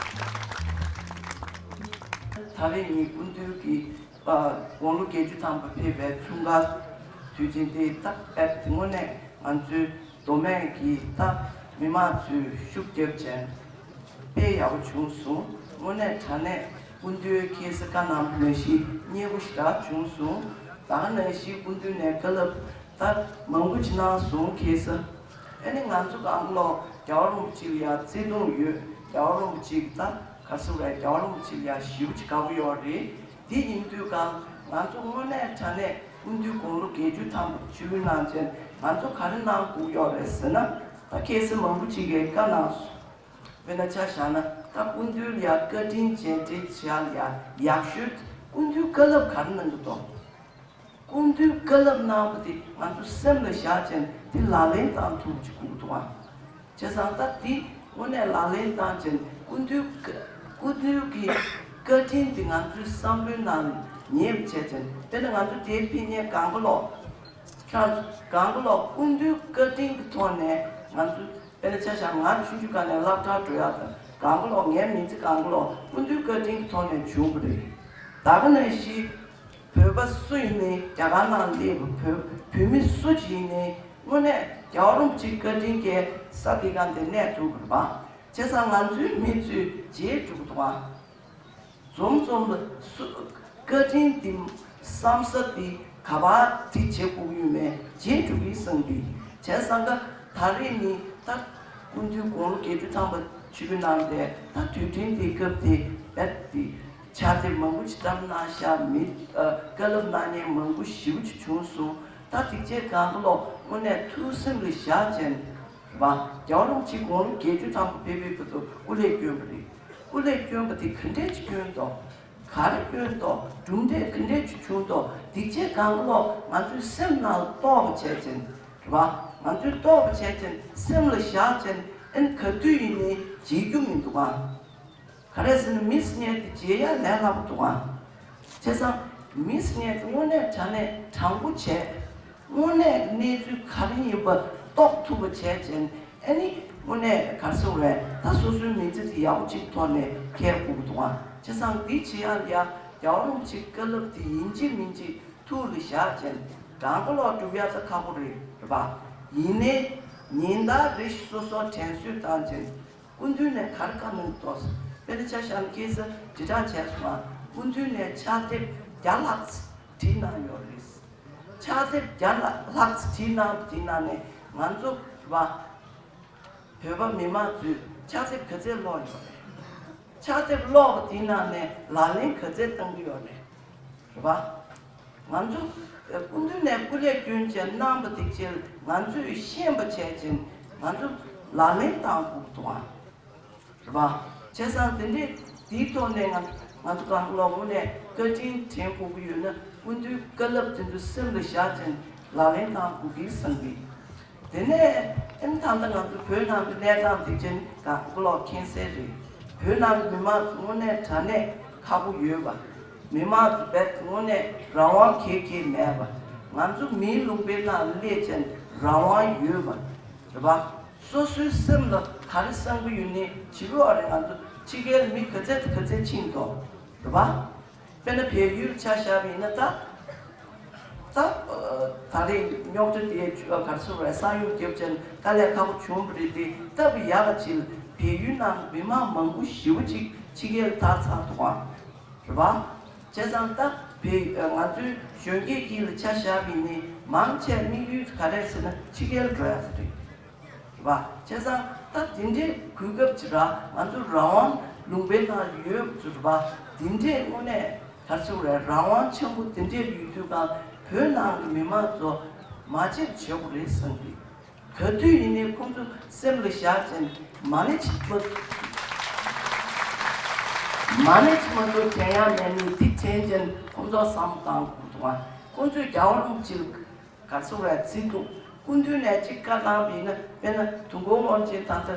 ད་རེས་ངས་སྐུ་མདུན་གྱི་ཨ་དགུང་ལོ་བརྒྱད་ཅུ་ཐམ་པ་ཕེབས་པའི་འཁྲུངས་སྐར་དུས་ཆེན་དེ་ད་དཔེ་དངོས་གནས་ང་ཚོའི་མདོ་སྨད་ཀྱི་ད་མི་མང་ཚོས་ཤུགས་རྒྱབ་བྱས་དཔེ་ཡག་པོ་བྱུང་སོང་། དངོས་གནས་དྲང་གནས་སྐུ་མདུན་ཁ་སང་ནང་ནང་བཞིན་སྙན་པོ་ཞེ་དྲག་བྱུང་སོང་། ད་ག་ནང་བཞིན་སྐུ་མདུན་ནས་བཀའ་སློབ་ད་མང་པོ་ཅིག་གནང་སོང་། ཁ་སང་ཨ་ནི་ང་ཚོ་གང་ལོག་རྒྱལ་བ་རིན་པོ་ཆེ་ལ་ཡ་བརྩེ་དུང་ཡོད། རྒྱལ་བ་རིན་པོ་ཆེ་གི་ད་ག་རེ་ཟེར་རེད། རྒྱལ་བ་རིན་པོ་ཆེ་ལ་ཡ་ཞེ་པོ་ཅིག་དགའ་པོ་ཡོད་རེད། དེ་ཡིན་དུས་གང་ང་ཚོ་དངོས་གནས་དྲང་གནས་སྐུ་མདུན་དགུང་ལོ་བརྒྱད་ཅུ་ཐམ་པ་ཆིབས་བསྒྱུར་གནང་བྱས་ང་ཚོ་ག་རེ་གནང་དགོས་ཡོད་རེད་ཟེར་ན། ད་ཁ་སང་མང་པོ་ཅིག་གིས་བཀའ་གནང་སོང་། དཔེར་ན་ཆ་བཞག་ན་ད་སྐུ་མདུན་ལ་ཡ་བཀའ་དྲིན་རྗེས་དྲན་བྱེད་ཡ་ལ་ཡ་ཡག་ཤོས་སྐུ་མདུན་བཀའ་སློབ་ག་རེ་གནང་གི་འདུག་སྐུ་མདུན་བཀའ་སློབ་གནང་བ་དེ་ང་ཚོ་སེམས་ལ་བཞག་བྱས་དེ་ལག་ལེན་བསྟར་ཐུབ་ཅིག་དགོས་འདུག་ཨ། བྱས་ཙང་ད་དེ་དངོས་གནས་ལག་ལེན་བསྟར་བྱས་སྐུ་མདུན་བཀའ་སྐུ་མདུན་གྱི་བཀའ་དྲིན་དེ་ང་ཚོའི་བསམ་བློའི་ནང་ལ་ཉར་བྱས་བྱས་དཔེར་ན་ང་ཚོ་དེ་ཕེབས་མཁན་གང་ག་ལོག་ཁྱེད་གང་ག་ལོག་སྐུ་མདུན་བཀའ་དྲིན་གྱི་ཐོག་ནས་ང་ཚོ་དཔེར་ན་ཆ་བཞག་ང་ཆུང་ཆུང་སྒང་ནས་སློབ་གྲྭར་འགྲོ་ཡག་དང་གང་ག་ལོག་ངའི་མི་ཚེ་གང་ག་ལོག་སྐུ་མདུན་བཀའ་དྲིན་གྱི་ཐོག་ནས་བྱུང་བ་རེད། ད་ག་ནང་བཞིན་བོད་པ་སུ་ཡིན་ནའི་རྒྱ་གར་ནང་སླེབས་པའི་བོད་བོད་མི་སུ་ཅིག་ཡིན་ནའི་དངོས་གནས་རྒྱལ་བ་རིན་པོ་ཆེའི་བཀའ་དྲིན་གྱིས་ས་དེ་ག་འདིར་གནས་ཐུབ་པ་རེད་པ། བྱས་ཙང་ང་ཚོའི་མི་ཚོས་བརྗེད་འགྲོ་གི་འདུག་ཨ། འཛོམས་འཛོམས་ལ་སུ་བཀའ་དྲིན་འདི་བསམ་ས་འདི་ག་པར་འདི་བྱེད་དགོས་ཀྱི་ཡོད་མེད་བརྗེད་འགྲོ་གི་སང་འདི། བྱས་ཙང་ཀ་ད་རེས་ནི་ད་སྐུ་མདུན་དགུང་ལོ་བརྒྱད་ཅུ་ཐམ་པ་ཆིབས་བསྒྱུར་གནང་སྟེ་ད་དུས་དྲན་འདི་སྐབས་དེ་རྦད་དེ་ཕྱག་དེབ་མང་པོ་ཅིག་བཀྲམ་གནང་ཤག་མི་ཨ་བཀའ་སློབ་གནང་མཁན་མང་པོ་ཞེ་པོ་ཅིག་བྱུང་སོང་། ད་སྡིག་ཆེན་གང་ག་ལོ་དངོས་གནས་ཐུགས་སེམས་ལ་བཞག་བྱས་རེད་པ། རྒྱལ་བ་རིན་པོ་ཆེ་དགུང་ལོ་བརྒྱད་ཅུ་ཐམ་པ་ཕེབས་པའི་སྐབས་སུ་སྐུ་ལས་བསྐྱོན་པ་རེད། སྐུ་ལས་བསྐྱོན་པ་དེ་ག་འདྲས་ཅིག་བསྐྱོན་ཏོ། ག་རེ་བསྐྱོན་ཏོ། གྲུབ་འབྲས་ག་འདྲས་ཅིག་བྱུང་ཏོ། སྡིག་ཆེན་གང་ག་ལོ་ང་ཚོའི་སེམས་ནང་ལ་རྟོགས་པ་བྱས་བྱས་རེད་པ། ང་ཚོས་རྟོགས་པ་བྱས་བྱས་སེམས་ལ་བཞག་བྱས་ཨེ་ནི་ག་དུས་ཡིན་ནའི་བརྗེད་རྒྱུ་མི་འདུག་ཨ། ག་རེ་ཟེར་ན་མི་ཟེར་མཁན་དེ་བརྗེད་ཡ་ལས་སླ་པོ་འདུག་ཨ། བྱས་ཙང་མི་ཟེར་མཁན་དེ་དངོས་གནས་དྲང་གནས་དྲང་པོ་བྱས། དངོས་གནས་གནས་ཚུལ་ག་རེ་ཡིན་པ་རྟོགས་ཐུབ་པ་བྱས་བྱས་ཨ་ནི་དངོས་གནས་ག་རེ་ཟེར་དགོས་རེད། ད་སོ་སོའི་མི་ཚེ་དེ་ཡག་པོ་ཅིག་ཐོག་ནས་འཁྱེར་དགོས་ཀྱི་འདུག་ཨ། བྱས་ཙང་འདི་བྱེད་ཡ་ལ་ཡ་རྒྱལ་བ་རིན་པོ་ཆེའི་བཀའ་སློབ་དེ་ཡིན་གཅིག་མིན་གཅིག་ཐུགས་ལ་བཞག་བྱས་གང་ག་ལོག་སྒྲུབ་ཡ་ད་ཁག་པོ་རེད་རེད་པ། ཡིན་ནའི་ཉིན་ལྟར་རེ་བཞིན་སོ་སོ་དྲན་གསོ་བཏང་བྱས། སྐུ་མདུན་ནས་ག་རེ་བཀའ་གནང་འདུག་དཔེར་ན་ཆ་བཞག་ན་ཁྱེད་ཚོ་དྲིལ་བསྒྲགས་བྱས་སོང་ང་། སྐུ་མདུན་ནས་ཕྱག་དེབ་བརྒྱ་ལྷག་བྲིས་གནང་ཡོད་རེད། ཕྱག་དེབ་བརྒྱ་ལྷག་བྲིས་གནང་བ་དེ་ནང་ནས་ང་ཚོ་བ་བོད་པ་མི་མང་ཚོས་ཕྱག་དེབ་ག་ཚད་ཀློག་ཡོད་རེད། ཕྱག་དེབ་ཀློག་པ་དེ་ནང་ནས་ལག་ལེན་ག་ཚད་བཏང་གི་ཡོད་རེད། རེད་པ། ང་ཚོ་སྐུ་མདུན་ནས་སྐུ་ལས་བསྐྱོན་བྱས་གནང་པ་དེ་ཕྱིར་ང་ཚོས་ཤེས་པ་བྱས་ཅིང་ང་ཚོ་ལག་ལེན་བཏང་དགོས་འདུག་ཨ། རེད་པ། བྱས་ཙང་དེ་འདྲའི་དེའི་ཐོག་ནས་ང་ང་ཚོ་གང་ལོག་དངོས་གནས་བཀའ་དྲིན་དྲན་དགོས་ཀྱི་ཡོད་ན་སྐུ་མདུན་བཀའ་སློབ་དེ་ཚོ་སེམས་ལ་བཞག་ཅིང་ལག་ལེན་བཏང་དགོས་ཀྱི་བསམ་གི། དེ་ནས་ཨེམ་ད་ལྟ་ང་ཚོ་བོད་ནང་གི་གནས་སྟངས་དེ་ཅན་གང་ལོག་མཁྱེན་གསལ་རེད། བོད་ནང་གི་མི་མང་ཚོ་དངོས་གནས་དྲང་གནས་ཁག་པོ་ཡོད་པ། མི་མང་ཚོ་བས་དངོས་གནས་རང་དབང་གེ་གེ་མེད་པ། ང་ཚོ་མིའི་ལུང་པའི་ནང་སླེབས་ཅན་རང་དབང་ཡོད་པ། རེད་པ། སོ་སོའི་སེམས་ལ་ག་རེ་བསམ་གྱི་ཡོད་ནི་བྱེད་དགོས་པ་རེད། ང་ཚོ་ཕྱི་རྒྱལ་མི་ག་ཚད་དང་ག་ཚད་ཕྱིན་ཏོ། རེད་པ། དཔེར་ན་བལ་ཡུལ་ཆ་བཞག་པ་ཡིན་ན་ད། ད། ད་རེས་རྙོག་དྲ་དེ་ག་རེ་ཟེར་བས་ས་ཡོམ་རྒྱབ་ཅན་དཀའ་ལས་ཁག་པོ་བྱུང་བ་རེད་དེ་སྟབས་ཡག་ག་ཅིག་བལ་ཡུལ་ནང་མི་མང་མང་པོ་ཞེ་པོ་ཅིག་ཕྱི་རྒྱལ་ཐར་ཚར་འདུག་ཨ། རེད་པ། བྱས་ཙང་ད་བལ་ང་ཚོའི་གཞོན་སྐྱེས་ཀྱི་ལ་ཆ་བཞག་པ་ཡིན་ནི་མང་ཆེ་དམིགས་ཡུལ་ག་རེ་ཟེར་ན་ཕྱི་རྒྱལ་འགྲོ་ཡག་རེད། རེད་པ། བྱས་ཙང་ད་དེ་འདྲའི་གོ་སྐབས་ཅིག་ར་ང་ཚོ་རང་དབང་ལུང་པའི་ནང་ཡོད་ཚུལ་རེད་པ། དེ་འདྲའི་དངོས་གནས་ག་རེ་ཟེར་རེད། རང་དབང་ཆེན་པོ་དེ་འདྲའི་ཡོད་དུས་གང་བོད་ནང་གི་མི་མང་ཚོ་མ་བརྗེད་བྱེད་དགོས་རེད་བསམ་གི། ག་དུས་ཡིན་ནའི་ཁོང་ཚོ་སེམས་ལ་བཞག་ཅིང་མ་ཎི་ཅིག་མ་མ་ཎི་ཅིག་མ་གཏོགས་དྲན་ཡག་མེད་ནི་དེ་དྲན་ཅིང་ཁོང་ཚོ་བསམ་བློ་བཏང་དགོས་འདུག་ཨ། ཁོང་ཚོས་རྒྱལ་བ་རིན་པོ་ཆེ་ལ་ག་རེ་ཟེར་རེད། བརྩི་འདུག་སྐུ་མདུན་ནས་གཅིག་བཀའ་གནང་བ་ཡིན་ན་དཔེར་ན་དུས་འཁོར་དབང་ཆེན་ད་ལྟ་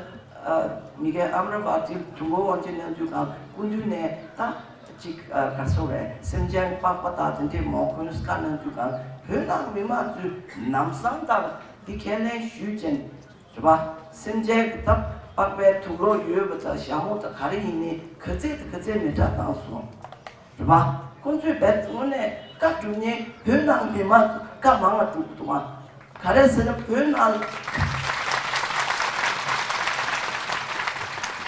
མི་རྒན་ཨ་མ་ར་བ་ཏིར་དུས་འཁོར་དབང་ཆེན་གནང་དུས་གང་སྐུ་མདུན་ནས་ད་གཅིག་ག་རེ་ཟེར་རེད། སེམས་ཅན་པགས་པ་དག་དེ་འདྲས་མོ་ཁོང་བཀའ་གནང་དུས་གང་བོད་ནང་མི་མང་ཚོས་ལམ་སང་ལྟར་འདི་ཁས་ལེན་ཞུས་ཅན། རེད་པ། སེམས་ཅན་གྱི་ད་པགས་པའི་དུག་ལོག་ཡོད་པ་དང་ཞྭ་མོ་དང་ག་རེ་ཡིན་ནའི་ག་ཚད་དང་ག་ཚད་མི་དྲག་བཏང་སོང་། རེད་པ། ཁོང་ཚོས་བས་དངོས་གནས་བཀའ་སྒྲུབ་མཁན་བོད་ནང་མི་མང་ཚོ་བཀའ་མང་ང་སྒྲུབ་ཀྱི་འདུག་ཨ། ག་རེ་ཟེར་ན་བོད་ནང་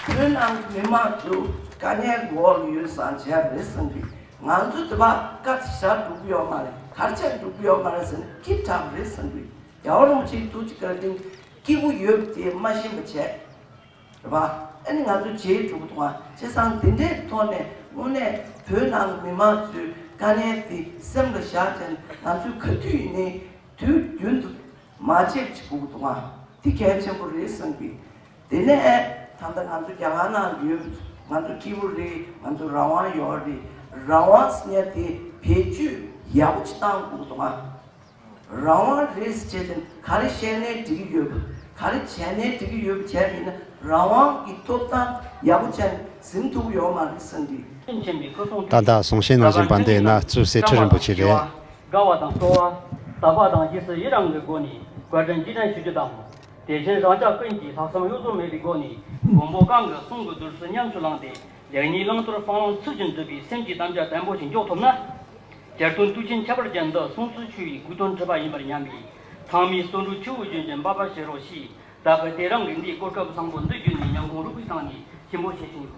བོད་ནང་མི་མང་ཚོ་དཀའ་ངལ་འོག་ལ་ཡོད་སང་བྱས་རེད་བསམ་གི། ང་ཚོ་དེ་བ་བཀའ་དེ་ཞག་སྒྲུབ་ཀྱི་ཡོད་མ་རེད། ག་རེ་བྱས་སྒྲུབ་ཀྱི་ཡོད་མ་རེད་ཟེར་ན་སྐྱིད་དྲགས་རེད་བསམ་གི། རྒྱལ་བ་རིན་པོ་ཆེའི་ཐུགས་ཀྱི་བཀའ་དྲིན་སྐྱིད་པོ་ཡོད་པ་དེ་མ་ཤེས་པ་བྱས། རེད་པ། ཨ་ནི་ང་ཚོ་རྗེས་འགྲོ་གི་འདུག་ཨ། བྱས་ཙང་འདི་འདྲའི་ཐོག་ནས་དངོས་གནས་བོད་ནང་གི་མི་མང་ཚོའི་དཀའ་ངལ་དེ་སེམས་ལ་བཞག་བྱས་ང་ཚོས་ག་དུས་ཡིན་ནའི་དུས་རྒྱུན་དུ་མ་བརྗེད་པ་བྱེད་དགོས་ཀྱི་འདུག་ཨ། དེ་གལ་ཆེན་པོ་རེད་བསམ་གི། དེ་ནས་ད་ལྟ་ང་ཚོ་རྒྱ་གར་ནང་ཡོད། ང་ཚོ་སྐྱིད་པོ་རེད། ང་ཚོ་རང་དབང་ཡོད་རེད། རང་དབང་ཟེར་ཡ་དེ་བེད་སྤྱོད་ཡག་པོ་ཅིག་བཏང་དགོས་ཀྱི་འདུག་ཨ། རང་དབང་རེད་ཟེར་བྱས་ཏེ་ག་རེ་བཤད་ནའི་འགྲིག་གི་ཡོད་པ། ག་རེ་བྱས་ནའི་འགྲིག་གི་ཡོད་པ་བྱས་པ་ཡིན་ན་རང་དབང་གི་ཐོབ་ཐང་ཡག་པོ་བྱས་ནས་ཟིན་ཐུབ་ཀྱི་ཡོད་མ་རེད་བསམ་གི། ད་ལྟ་གསུང་བཤད་གནང་བཞིན་པ་འདི་གནའ་གཙོས་སེ་ཁྲི་རིན་པོ་ཆེ་རེད། དགའ་བ་དང་སྤྲོ་བ། དག་པ་དང་རྗེས་སུ་ཡི་རང་གི་སྒོ་ནས་བཀའ་དྲིན་རྗེས་དྲན་ཞུ་རྒྱུ་དང་། དེ་བཞིན་རང་ཅག་ཀུན་གྱིས་ལྷག་བསམ་གཡོ་ཟོལ་མེད་པའི་སྒོ་ནས་མགོན་པོ་གང་གི་གསུང་གི་བདུད་རྩི་ཉམས་སུ་བླངས་ཏེ་ལེགས་ཉེས་བླང་དོར་སྤང་བླང་ཚུལ་བཞིན་སྒྲུབ་པའི་སེམས་ཀྱི་དམ་བཅའ་བརྟན་པོ་ཞིག་འཇོག་ཐུབ་ན། གྱ་སྟོན་དུས་ཆེན་ཁྱད་པར་ཅན་འདི་གསུང་སྲོལ་ཆུ་བའི་དགུ་སྟོན་ཁྲི་པ་ཡིན་པར་སྙམ་པས། ཚང་མས་བརྩོན་འགྲུས་ཆུ་བོ་རྒྱུན་བཞིན་འབད་པར་བྱེད་རོགས་ཞེས། ད་ཕུལ་ཏེ་རང་གི་འདིའི་གོ་སྐབས་བཟང་པོ་འདི་བརྒྱུད་ནས་ཉམས་མགོན་རུ་པའི་སྟེང་ནས་ཆེན་པོ་ཞེས་ཞུ།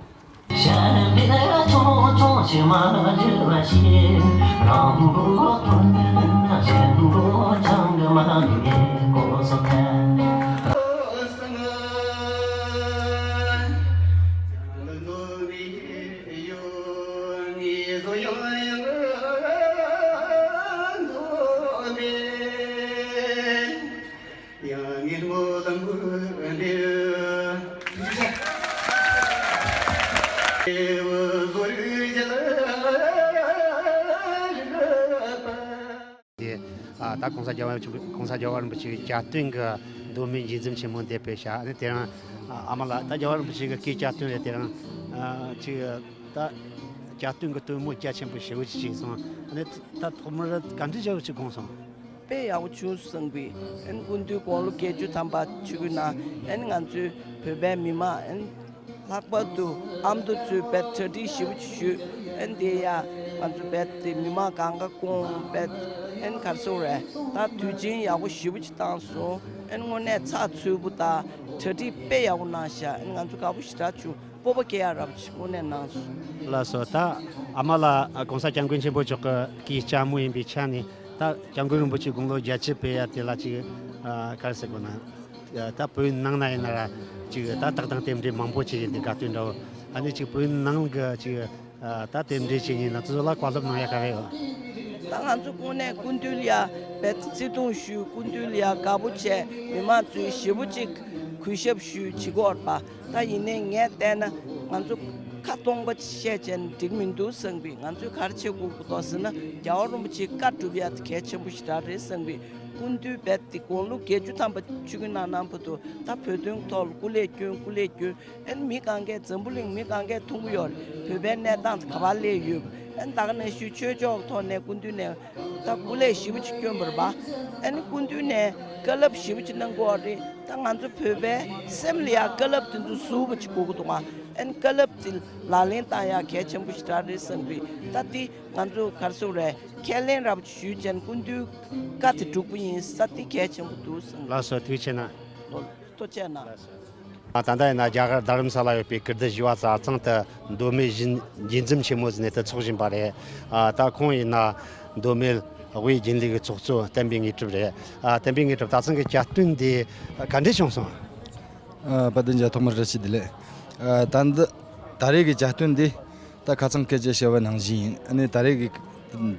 དེ་ཨ་ད་༸གོང་ས་༸རྒྱལ་བ་རིན་པོ་ཆེ་༸གོང་ས་༸རྒྱལ་བ་རིན་པོ་ཆེ་གི་གྱ་སྟོན་གྱི་མདོ་སྨད་མཇལ་འཛོམས་ཆེན་མོ་འདི་སྤེལ་བྱ། ཨ་ནི་དེ་རིང་ཨ་ཨ་མ་ལགས་ད་༸རྒྱལ་བ་རིན་པོ་ཆེ་གི་སྐུའི་གྱ་སྟོན་རེད། དེ་རིང་ཨ་ཅིག་ད་གྱ་སྟོན་གྱི་སྟོན་མོ་རྒྱ་ཆེན་པོ་ཞེ་པོ་ཅིག་བྱས་སོང་། ཨ་ནི་ད་ཐོག་མར་ག་འདྲ་ཞེ་པོ་ཅིག་དགོངས་སོང་། དཔེ་ཡག་པོ་བྱུང་སོང་བས། ཨན་སྐུ་མདུན་དགུང་ལོ་བརྒྱད་ཅུ་ཐམ་པ་ཆོ་གི་ནང་། ཨན་ང་ཚོའི་བོད་པའི་མི་མང་། ཨན་ལྷག་པར་དུ་ཨ་མདོ་ཚོས་བེད་གྲ་སྒྲིག་ཞེ་པོ་ཅིག་ཞུས། ཨན་དེ་ཡ་ང་ཚོ་བེད་དེ་མི་མང་གང་ག་སྐོང་བེད། ཨན་ག་རེ་ཟེར་རེད། ད་དུས་ཆེན་ཡག་པོ་ཞེ་པོ་ཅིག་བཏང་སོང་། ཨན་དངོས་གནས་ཚགས་ཚུད་པོ་དང་གྲ་སྒྲིག་དཔེ་ཡག་པོ་གནང་ཤག་ཨན་ང་ཚོ་དགའ་པོ་ཞེ་དྲག་བྱུང་། སྤོབས་པ་སྐྱེ་ཡ་རབ་ཅིག་དངོས་གནས་གནང་སོང་། ལགས་སོ། ད་ཨ་མ་ལགས་༸གོང་ས་༸སྐྱབས་མགོན་ཆེན་པོ་མཆོག་གི་སྐུའི་གཅེན་མོ་ཡིན་པའི་ཆ་ནས། ད་༸སྐྱབས་མགོན་རིན་པོ་ཆེ་དགུང་ལོ་བརྒྱད་ཅུ་སྤེལ་ཡ་དེ་ལ་ཅིག་ཨ་ག་རེ་ཟེར་དགོས་ན། ད་བོད་ནང་ན་ཡིན་ན་ར་ཅིག་ད་རྟགས་དང་རྟེན་འབྲེལ་མང་པོ་ཅིག་ཡིན། དེ་དགའ་སྟོན་འདྲ་བོ། ཨ་ནི་ཅིག་བོད་ནང་གི་ཅིག་ཨ་ད་རྟེན་འབྲེལ་ཅིག་ཡིན་ན་དེ་ཚོ་ལ་བཀའ་སློབ་གནང་ཡ་ག་རེ་ཡོད། ད་ང་ཚོ་དངོས་གནས་སྐུ་མདུན་ལ་ཡ་བེད་བརྩི་མཐོང་ཞུས། སྐུ་མདུན་ལ་ཡ་དགའ་པོ་བྱས། མི་མང་ཚོས་ཞེ་པོ་ཅིག་གུས་ཞབས་ཞུས་བྱེད་ཀྱི་ཡོད་རེད་པ། ད་ཡིན་ནའི་ངས་བལྟས་ན་ང་ཚོ་ཁ་སྟོང་པ་བཤད་བྱས་ན་འགྲིག་མི་འདུག་བསམ་གི། ང་ཚོས་ག་རེ་བྱེད་དགོས་ཀྱི་འདུག་ཟེར་ན། རྒྱལ་བ་རིན་པོ་ཆེའི་བཀའ་སྒྲུབ་ཡ་དེ་གལ་ཆེན་པོ་ཞེ་དྲག་རེད་བསམ་གི། སྐུ་མདུན་རྦད་དེ་དགུང་ལོ་བརྒྱད་ཅུ་ཐམ་པ་ཆོ་གི་གནང་གནང་བར་དུ། ད་བོད་དོན་ཐོག་ལ་སྐུ་ལས་བསྐྱོན། སྐུ་ལས་བསྐྱོན། ཨན་མི་གང་གས། འཛམ་བུ་གླིང་མི་གང་གས་མཐོང་གི་ཡོད་རེད། བོད་པའི་གནས་སྟངས་དེ་ག་པར་སླེབས་ཡོད། ཨན་ད་ག་ནང་བཞིན་ཆོས་ཕྱོགས་ཐོག་ནས་སྐུ་མདུན་ནས་ད་སྐུ་ལས་ཞེ་པོ་ཅིག་བསྐྱོན་པ་རེད་པ། ཨ་ནི་སྐུ་མདུན་ནས་བཀའ་སློབ་ཞེ་པོ་ཅིག་གནང་གི་ཡོད་རེད། ད་ང་ཚོ་བོད་པའི་སེམས་ལ་ཡ་བཀའ་སློབ་དེ་ཚོ་ཟུག་པོ་ཅིག་དགོས་ཀྱི་འདུག་ཨ། ཨ་ནི་བཀའ་སློབ་དེ་ལག་ལེན་བསྟར་ཡ་གལ་ཆེན་པོ་ཞེ་དྲག་རེད་བསམ་གི། ད་དེ་ང་ཚོ་ག་རེ་ཟེར་རེད། ཁས་ལེན་རབ་ཞུས་ཅན་སྐུ་མདུན་བཀའ་དེ་སྒྲུབ་པ་ཡིན་ས་དེ་གལ་ཆེན་པོ་འདུག་བསམ་གི། ལགས་སོ། ཐུགས་རྗེ་ཆེ་གནང་། ཐུགས་རྗེ་གནང་། ད་ལྟ་ཡིན་ན་རྒྱ་གར་རྡ་རམ་ས་ལ་ཡོད་པའི་ཀིརྟི་བཞི་པ་གྲྭ་ཚང་དུ་མདོ་སྨད་བཞིན་མཇལ་འཛོམས་ཆེན་མོ་ཟེར་ནས་དེ་ཚོགས་བཞིན་པ་རེད། ཨ་ད་ཁོང་ཡིན་ན་མདོ་སྨད་དབུས་དགེ་ལས་ཀྱི་ཚོགས་གཙོ་བསྟན་པའི་དངོས་གྲུབ་རེད། ཨ་བསྟན་པའི་དངོས་གྲུབ། ད་ཚང་གི་གྱ་སྟོན་འདི་ག་འདྲས་བྱུང་སོང་། ཨ་དཔལ་ལྡན་རྒྱལ་ཐོག་མར་བཀྲ་ཤིས་བདེ་ལེགས། ཨ་ད་འདི་ད་རེས་ཀྱི་གྱ་སྟོན་འདི་ད་ཁ་སང་སྐད་ཆ་བཤད་པ་ནང་བཞིན་ཡིན། ཨ་ནི་ད་རེས་ཀྱི་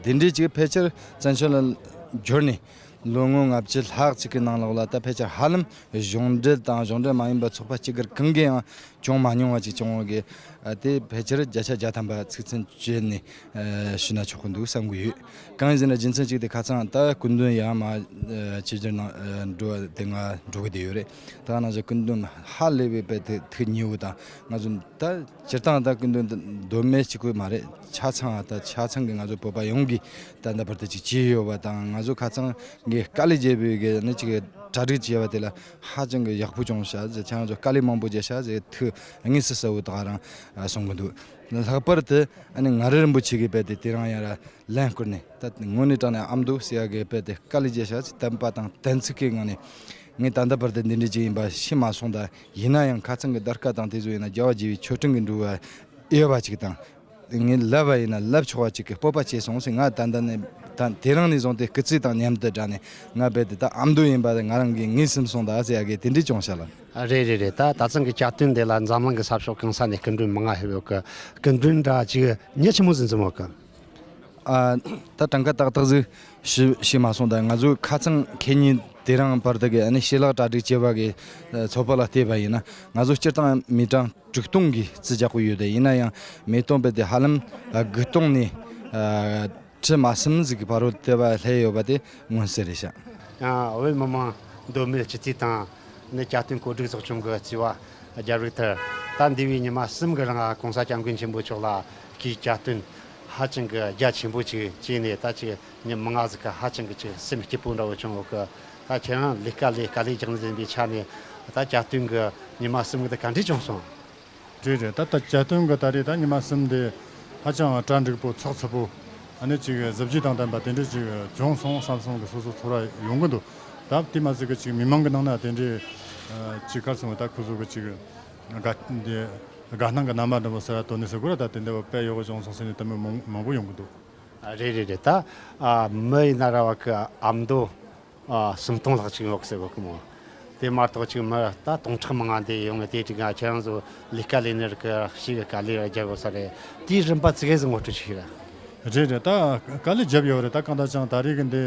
འདི་འདྲས་ཀྱི་ཕལ་ཆེར་བཙན་བྱོལ་ལ་འབྱོར་ནས། ལོ་ངོ་ལྔ་བཅུ་ལྷག་ཅིག་གི་ནང་ལོགས་ལ་ད་ཕལ་ཆེར་ཧ་ལམ་གཞུང་འབྲེལ་དང་གཞུང་འབྲེལ་མ་ཡིན་པ་ཚོགས་པ་སྐྱིད་སྒར་གང་གིས་ཡང་བྱུང་མ་མྱོང་བ་ཅིག་བྱུང་བ་གི། ཨ་དེ་ཕལ་ཆེར་བརྒྱ་ཆ་བརྒྱ་ཐམ་པ་ཚིག་མཚོན་བཅད་ནས་ཨ་ཞུས་ན་ཆོག་གི་འདུག་བསམ་གི་ཡོད། གང་ཡིན་ཟེར་ན་རྒྱུ་མཚན་གཅིག་དེ་ཁ་སང་ད་སྐུ་མདུན་ཡར་མར་ཨ་ཆིབས་བསྒྱུར་གནང་ཨ་འགྲོ་བ་དེ་ང་འགྲོ་གི་བསྡད་ཡོད་རེད། ད་ག་ནང་བཞིན་སྐུ་མདུན་ཧ་ལས་པའི་དཔེ་དེ་ཐུགས་མཉེས་པོ་དང་། ང་ཚོ་ད་སྤྱིར་བཏང་ད་སྐུ་མདུན་མདོ་སྨད་གཅིག་པུ་མ་རེད། ཆ་ཚང་ད་ཆ་ཚང་གི་ང་ཚོ་བོད་པ་ཡོངས་ཀྱིས་ད་ལྟ་བར་དུ་ཅིག་བྱས་ཡོད་པ་དང་། ང་ཚོ་ཁ་ཚང་གི་དཀའ་ལས་བརྒྱབ་པའི་གི་ནི་ཅིག་གྲ་སྒྲིག་བྱས་པ་དེ་ལ་ཧ་ཅང་གི་ཡག་པོ་བྱུང་ཤག་ཟེར། ཁྱེད་རང་ཚོ་དཀའ་ལས་མང་པོ་བརྒྱབ་ཤག་ཟེར་ཐུགས་དངོས་སུ་གསལ་བོ་དག་རང་གསུང་གི་འདུག་ལྷག་པར་དུ་ཨ་ནི་ང་ར་རིན་པོ་ཆེ་གི་དཔེ་དེ་དེ་རིང་ཡང་ར་ལན་བསྐུར་ནས། ད་དངོས་གནས་དྲང་གནས་ཨ་མདོ་ཟེར་ཡ་གི་དཔེ་དེ་དཀའ་ལས་བརྒྱབ་ཤག་ཟེར། དད་པ་དང་དད་ཚིག་གི་ངང་ནས། ངས་ད་ལྟ་བར་དུ་འདི་འདྲ་ཅིག་ཡིན་པ་ཤེས་མ་སོང་། ད་ཡིན་ན་ཡང་ཁ་ཚང་གི་བརྡ་དཀར་དང་དེ་ཚོ་ཡིན་ན་རྒྱལ་བ་དགྱེས་པའི་མཆོད་སྤྲིན་གྱི་འབྲུ་བ་གཡོ་བ་ཅིག་དང་། ངས་ལབ་པ་ཡིན་ན་ལབ་ཆོག་པ་ཅིག་གི་སྤོབས་པ་སྐྱེས་སོང་ཟེར། ང་ད་ལྟ་ནས་ད་དེ་རིང་ནས་བཟུང་སྟེ་སྐུ་ཚེ་དང་མཉམ་དུ་བསྒྲགས་ནས། ང་རྦད་དེ་ད་ཨ་མདོ་ཡིན་པ་ང་རང་གིས་ངེས་སེམས་སོང་ད་ཟེར་ཡ་གི་དེ་འདྲ་བྱུང་ཤག་ལགས། ཨ་རེད་རེད་རེད། ད་ད་ཚང་གི་གྱ་སྟོན་འདི་ལ་འཛམ་གླིང་གི་ས་ཕྱོགས་གང་ས་ནས་སྐུ་མགྲོན་མང་ང་ཕེབས་ཡོད་གི། སྐུ་མགྲོན་འདྲ་ཅིག་མི་ཆི་མོ་ཟིག་འཛོམས་ཡོད་གི། ཨ་ད་གྲངས་ཀ་ཏག་ཏག་ཟིག་ཤེས་ཤེས་མ་སོང་། ད་ང་ཚོ་ཁ་ཚང་ཁེ་ཉིན་དེ་རིང་བར་དུ་གི་ཨ་ནི་ཞལ་ལག་གྲ་སྒྲིག་བྱས་པ་གི་ཚོད་དཔག་ལ་བལྟས་པ་ཡིན་ན། ང་ཚོ་སྤྱིར་བཏང་མི་གྲངས་དྲུག་སྟོང་གི་རྩིས་རྒྱག་གི་ཡོད་དེ། ཡིན་ན་ཡང་མི་སྟོང་རྦད་དེ་ཧ་ལམ་དགུ་སྟོང་ནས་ཁྲི་མ་ཟིན་ཟིག་གི་བར་དུ་དེ་བ་སླེབས་ཡོད་པ་དེ་མངོན་གསལ་རེད་ཤག་ཨ་བོད་མི་མང་མདོ་སྨད་སྤྱི་འཐུས་དང་། ནི་གྱ་སྟོན་གོ་སྒྲིག་ཚོགས་ཆུང་གི་རྩིས་པ་རྒྱབ་རིགས་ལྟར། ད་འདས་པའི་ཉི་མ་གསུམ་གི་རིང་༸གོང་ས་༸སྐྱབས་མགོན་ཆེན་པོ་མཆོག་ལ་སྐུའི་གྱ་སྟོན་ཧ་ཅང་གི་རྒྱ་ཆེན་པོ་ཅིག་བྱས་ནས། ད་ཅིག་མི་མང་ང་ཟིག་གི་ཧ་ཅང་གི་ཅིག་སེམས་སྐྱིད་པོ་འདྲ་བོ་བྱུང་ཡོད་གི། ད་ཁྱེད་རང་ལས་ཀ་ལས་དཀའ་ལས་རྒྱག་ནི་ཡིན་པའི་ཆ་ནས། ད་གྱ་སྟོན་གི་ཉི་མ་གསུམ་གི་དེ་ག་འདྲས་བྱུང་སོང་། རེད་རེད། ད་ལྟ་གྱ་སྟོན་གྱི་ད་རེས་ད་ཉི་མ་གསུམ་དེ་ཧ་ཅང་གྲ་འགྲིག་པོ་ཚགས་ཚུད་པོ། ཨ་ནི་ཅིག་གཟི་བརྗིད་དང་ལྡན་པ་དེ་འདྲ་ཅིག་བྱུང་སོང་བསམ་བསམ་གི་སོ་སོ་ཚོར་བ་ཡོང་གི་འདུག་ད་དེ་མ་ཟད་གི་ཅིག་མི་མང་གི་ནང་ན་དེ་འདྲའི་ཅིག་ག་རེ་ཟེར་དགོས། ད་ཁོ་ཚོ་གི་ཅིག་དགའ་དེ་དགའ་སྣང་གི་རྣམ་པ་འདྲ་པོ་ཟེར་བ་དོན་ནི་ཟེར་དགོས་ར། ད་དེ་འདྲ་བ་དཔེ་ཡག་པོ་བྱུང་སོང་ཟེར་ནས་དེ་མོ་མང་མང་པོ་ཡོང་གི་འདུག་ཨ་རེད་རེད་རེད། ད་ཨ་མི་ཡིན་ན་ར་བ་གི་ཨ་མདོ་ཨ་སུམ་སྟོང་ལྷག་ཅིག་ཡོད་ཟེར་བ་གི་མོ། དེ་མ་གཏོགས་ཅིག་མི་ད་སྟོང་ཕྲག་མང་ང་འདི་ཡོང་ངེ་དེ་དྲི་ང་ཁྱེད་རང་ཚོ་ལས་ཀ་ལས་ནི་རིག་གི་ཞིག་གི་དཀའ་ལས་ར་རྒྱབ་ཡོད་ས་རེད། དེའི་རིམ་པ་ཙི་གེ་ཟིག་ངོ་སྤྲོད་ཅིག་ཤིག་ར། རེད་རེད། ད་དཀའ་ལས་རྒྱབ་ཡོད་རེད། ད་གང་ལྟར་ཀྱང་ད་རེས་ཀྱི་འདི་